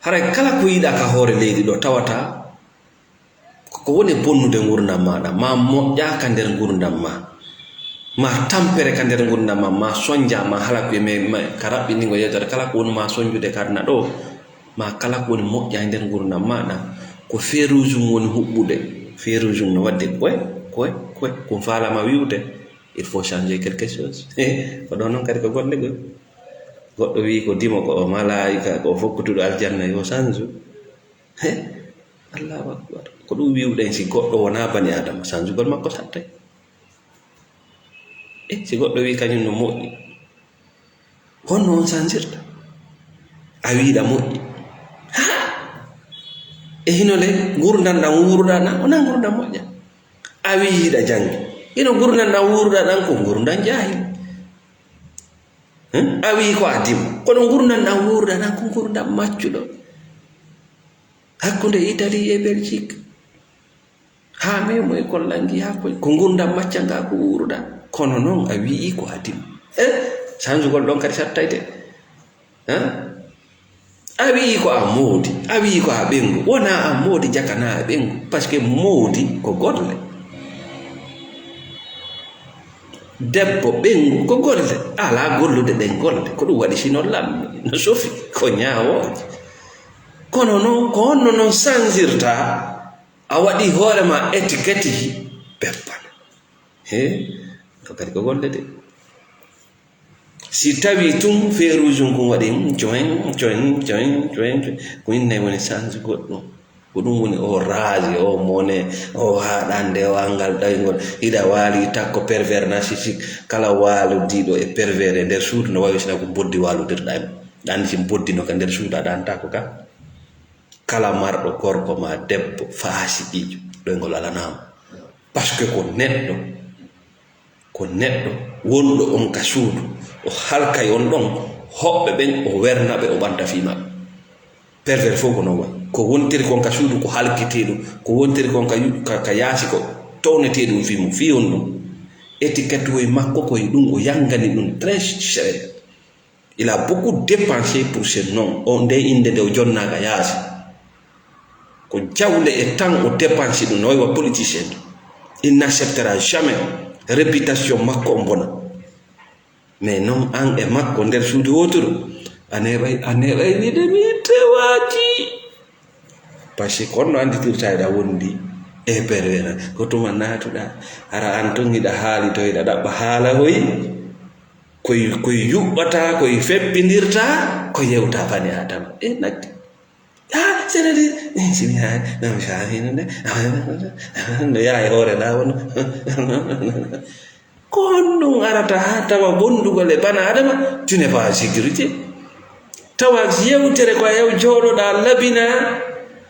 Haray kala ko yiɗa ka hoore leydi ɗo tawata ko woni bonnude ngurndan maaɗa, ma moƴƴa ka nder ngurndan ma, ma tampere ka nder ngurndan ma, ma sonja, ma hala ko e me, me, ka raɓɓiningo yewtere, kala ko woni ma sonjude ka aduna ɗo, ma kala ko woni moƴƴa e nder ngurndan maaɗa, ko feu rouge mum woni huɓɓude. Feu rouge mum no waɗde koy, koy, koy, ko faalama wi'ude, il faut changer quelque chose. Ko ɗon non kadi ko golle goo. Goɗɗo wi'i ko dimo, ko o malaa'ika, ko o fokkutuɗo aljanna, yo sanju. He? Allahu akbar. Ko ɗum wi'uɗen, si goɗɗo wonaa bani Aadama, sanjugol makko sattay. E, si goɗɗo wi'i kañum no moƴƴi, honno on sanjirta? A wi'iɗa moƴƴi. Ha! E hino le, ngurndan ɗan wuuruɗa na, wonaa ngurndan moƴƴa. A wi'i hiɗa jangi. Hino ngurndan ɗan wuuruɗa ɗan ko ngurndan jaahil. Hmm? A wi'i ko a dimo. Kono ngurndan ɗan wuuruɗa ɗan ko ngurndan maccuɗo. Hakkunde Italie e Belgique. Haa memo e Kollangi, haa koy, ko ngurndan macca nga ko wuuruɗa. Kono non a wi'i ko a dimo. Eh? Sanjugol ɗon kadi sattayde. Eh? A wi'i ko a moodi, a wi'i ko a ɓengu. Wonaa a moodi jaka na a ɓengu. Parce que moodi ko golle. Debbo ɓengu ko golle. Alaa gollude ɗen golle. Ko ɗum waɗi sino lammi, no sofi, ko ñaawooje. Kono non, ko honno non sanjirta? A waɗi hoore ma etiketi, beppan. He, ko kadi ko golle de. Si tawi tun feu rouge kun waɗi, mm, coin, coin, coin, coin, coin. Ko innay woni sanjugol ɗum. Ko ɗum woni o rage, o mone, o haɗande, o angal ɗaygol. Hiɗa waali takko pervers narcissique. Kala waalidiiɗo e pervers e nder suudu no wawi sina ko boddi waaludirɗa e mum. Ɗan si boddi no ka nder suudu aɗa anta ko ka. Kala marɗo gorko ma debbo faasiqiijo, ɗoyngol alanaama. Parce que ko neɗɗo, ko neɗɗo wonɗo on ka suudu, o halkay on ɗon, hoɓɓe ɓen o werna ɓe, o ɓanta fii maɓɓe. Pervers fof ko non wayi. Ko wontiri kon ka suudu ko halkitee ɗum, ko wontiri kon ka yu-, ka, ka yaasi ko townetee ɗum fii mum, fii on ɗum. Étiquette woy makko koye ɗum, o yangani ɗum très cher. Il a beaucoup dépensé pour ce nom. O, nde innde nde o jonnaaka yaasi. Ko jawle e temps o dépensé ɗum, no wayi wa politicien. Il n'acceptera jamais réputation makko on bona. Mais non, an e makko nder suudu wooturu, a neeɓay, a neeɓay wiide mi tewaki. Parce que ko on no annditirta eɗa wondi e pervers. Ko tuma naatuɗa, hara an tun hiɗa haali to hiɗa ɗaɓɓa haala hoy. Koy, koy yuɓɓata, koy feppindirta, ko yewta bani Adama. E nagge. Ah, c'est-à-dire, eh, si mi haali, non, mi faami non de. No yaha e hoore laawol. Ko honɗum arata haa tawa gondugol e bana Adama? Tu n'es pas en sécurité. Tawa yewtere ko a yaw jooɗoɗa labina,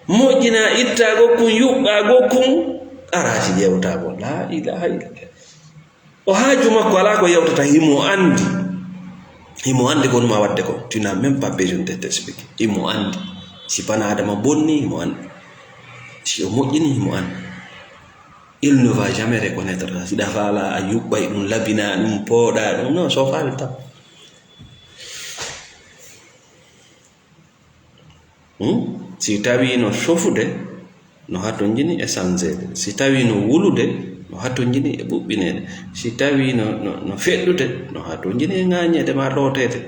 moƴƴina, itta gokkun, yuɓɓa gokkun, ara si yewta mo. La ilaha illallah. O haaju makko alaa ko yewtata, himo anndi. Himo anndi ko honuma waɗde ko. Tu n'as même pas besoin de t'expliquer. Himo anndi. Si bana Adama bonni, himo anndi. Si o moƴƴini, himo anndi. Il ne va jamais reconnaître ça. Si ɗa faala a yuɓɓay ɗum, labina ɗum, pooɗa ɗum. Non, so faali taw. Hmm? Si tawi no sofude, no hatonjini e sanseede. Si tawi no wulude, no hatonjini e ɓuɓɓineede. Si tawi no, no, no feɗɗude, no hatonjini e ŋaañeede ma looteede.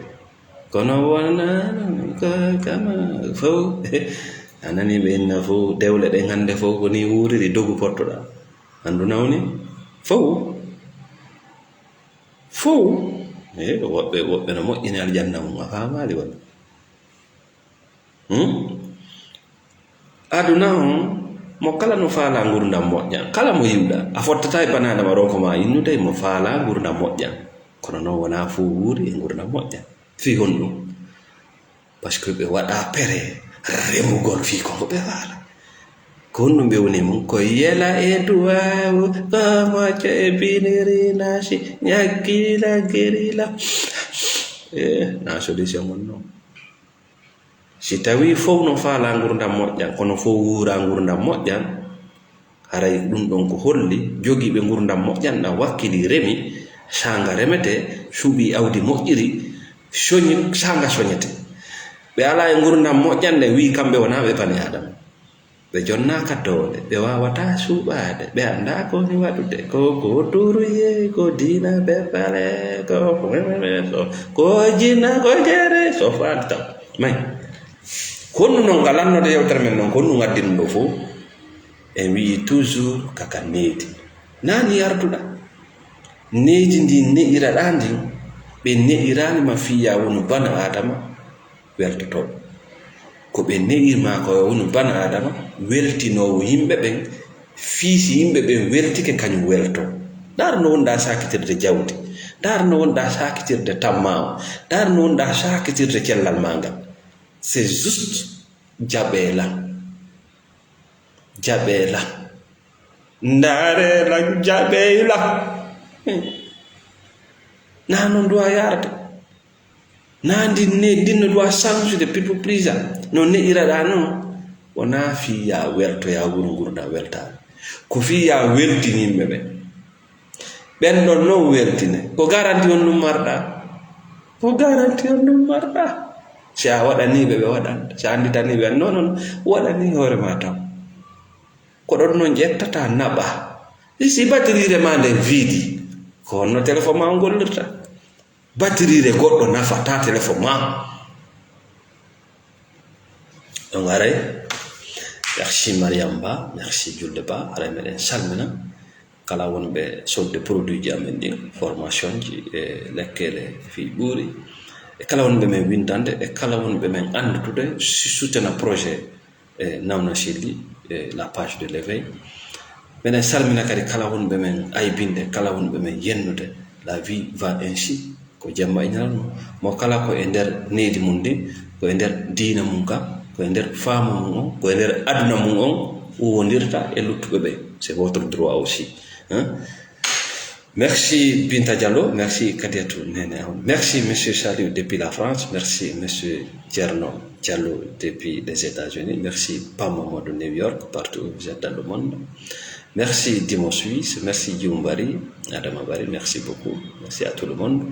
Kono wona ko kama fow. A nani ɓe inna fow, dewle ɗen hannde fow ko ni wuuriri, dogu pottoɗa. Anndu nawni fow. Fow. E, woɓɓe, woɓɓe no moƴƴini aljanna mum, a faamaali wala? Hmm? Aduna on, mo kala no faala ngurdam moƴƴam. Kala mo yiwɗa, a fottata e banaadama ɗo ko ma innude, mo faala ngurdam moƴƴam. Kono noon wonaa fow wuuri e ngurdam moƴƴam. Fii honɗum? Parce que ɓe waɗa pere remugol fii ko ngo ɓe faala. Ko honɗum ɓe woni mum? Ko yela e duwaawu, ko moƴƴo e biniri naasi, ñaggila gerila. Eh, na solution mon noon. Si tawii fow no faala ngurdam moƴƴam, kono fow wuura ngurdam moƴƴam, haray ɗum ɗon ko holli jogiiɓe ngurdam moƴƴam ɗam wakkili remi, saanga remetee, suuɓi awdi moƴƴiri, soñi, saanga soñetee. Ɓe alaa e ngurdam moƴƴam nde wii kamɓe wonaa ɓe bani Aadama. Ɓe jonnaaka doole, ɓe waawataa suuɓaade, ɓe anndaa ko woni waɗude, ko ko duruye, ko diina ɓe fale, ko ko jinna, ko jere, so faali taw. May, ko honɗum non ngal annode yewtere men non, ko honɗum addi ɗum ɗo fow? En wi'i toujours kaka needi. Naa ni arduɗa. Needi ndi ne'iraɗaa ndin, ɓe ne'iraani ma fii yaa wonu bana Aadama, weltoto. Ko ɓe ne'ir ma ko wonu bana Aadama, weltinoowo yimɓe ɓen, fii si yimɓe ɓen weltike, kañum welto. Ndaar no wonɗaa saakitirde jawdi, ndaar no wonɗaa saakitirde tammaa on, ndaar no wonɗaa saakitirde cellal maa ngal. C'est juste jaɓee lan. Jaɓee lan. Ndaaree lan, jaɓee lan. Naa non duwa yaarde. Naa ndin ne, ndin no duwa sansude, people pleaser. No ne'iraɗaa non. Wonaa fii yaa welto, yaa wuro ngurdam weltaare. Ko fii yaa weltin yimɓe ɓen. Ɓen ɗon non weltine. Ko garanti on ɗum marɗaa? Ko garanti on ɗum marɗaa? Si a waɗanii ɓe, ɓe waɗanta. Si a annditanii ɓe, non, non, waɗanii hoore maa taw. Ko ɗon non ƴettata naɓa. Si batiriire maa nden viidi, ko honno telefon maa on gollirta? Batiriire goɗɗo nafataa telefon maa. Donc, haray, merci Mariam Ba, merci Julde Ba, haray meɗen salmina kala wonɓe sodde produit ji amen ɗin, formation ji e lekkele fii ɓuuri, e kala wonɓe men windande, e kala wonɓe men anndude, si soutena projet e Nawna Selli, e la page de l'éveil. Meɗen salmina kadi kala wonɓe men aybinde, kala wonɓe men yennude. La vie va ainsi. Ko jemma e ñalawma. Mo kala ko e nder needi mum ndin, ko e nder diina mum ka, ko e nder faamu mum on, ko e nder aduna mum on huwondirta e luttuɓe ɓe. C'est votre droit aussi. Hein? Merci Binta Diallo, merci Kadiatou Nene Aw. Merci Monsieur Saliou depuis la France, merci Monsieur Thierno Diallo depuis les États-Unis, merci Pam Mamadou New York, partout où vous êtes dans le monde. Merci Dimo Suisse, merci Djoumbari, Adama Bari, merci beaucoup. Merci à tout le monde.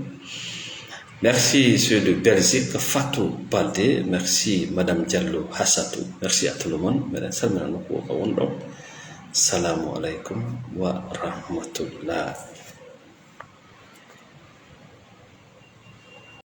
Merci ceux de Belgique, Fatou Baldé, merci Madame Diallo Hassatou, merci à tout le monde. Meɗen salmina nokku o ka wonɗon. Salamu alaikum wa rahmatullah.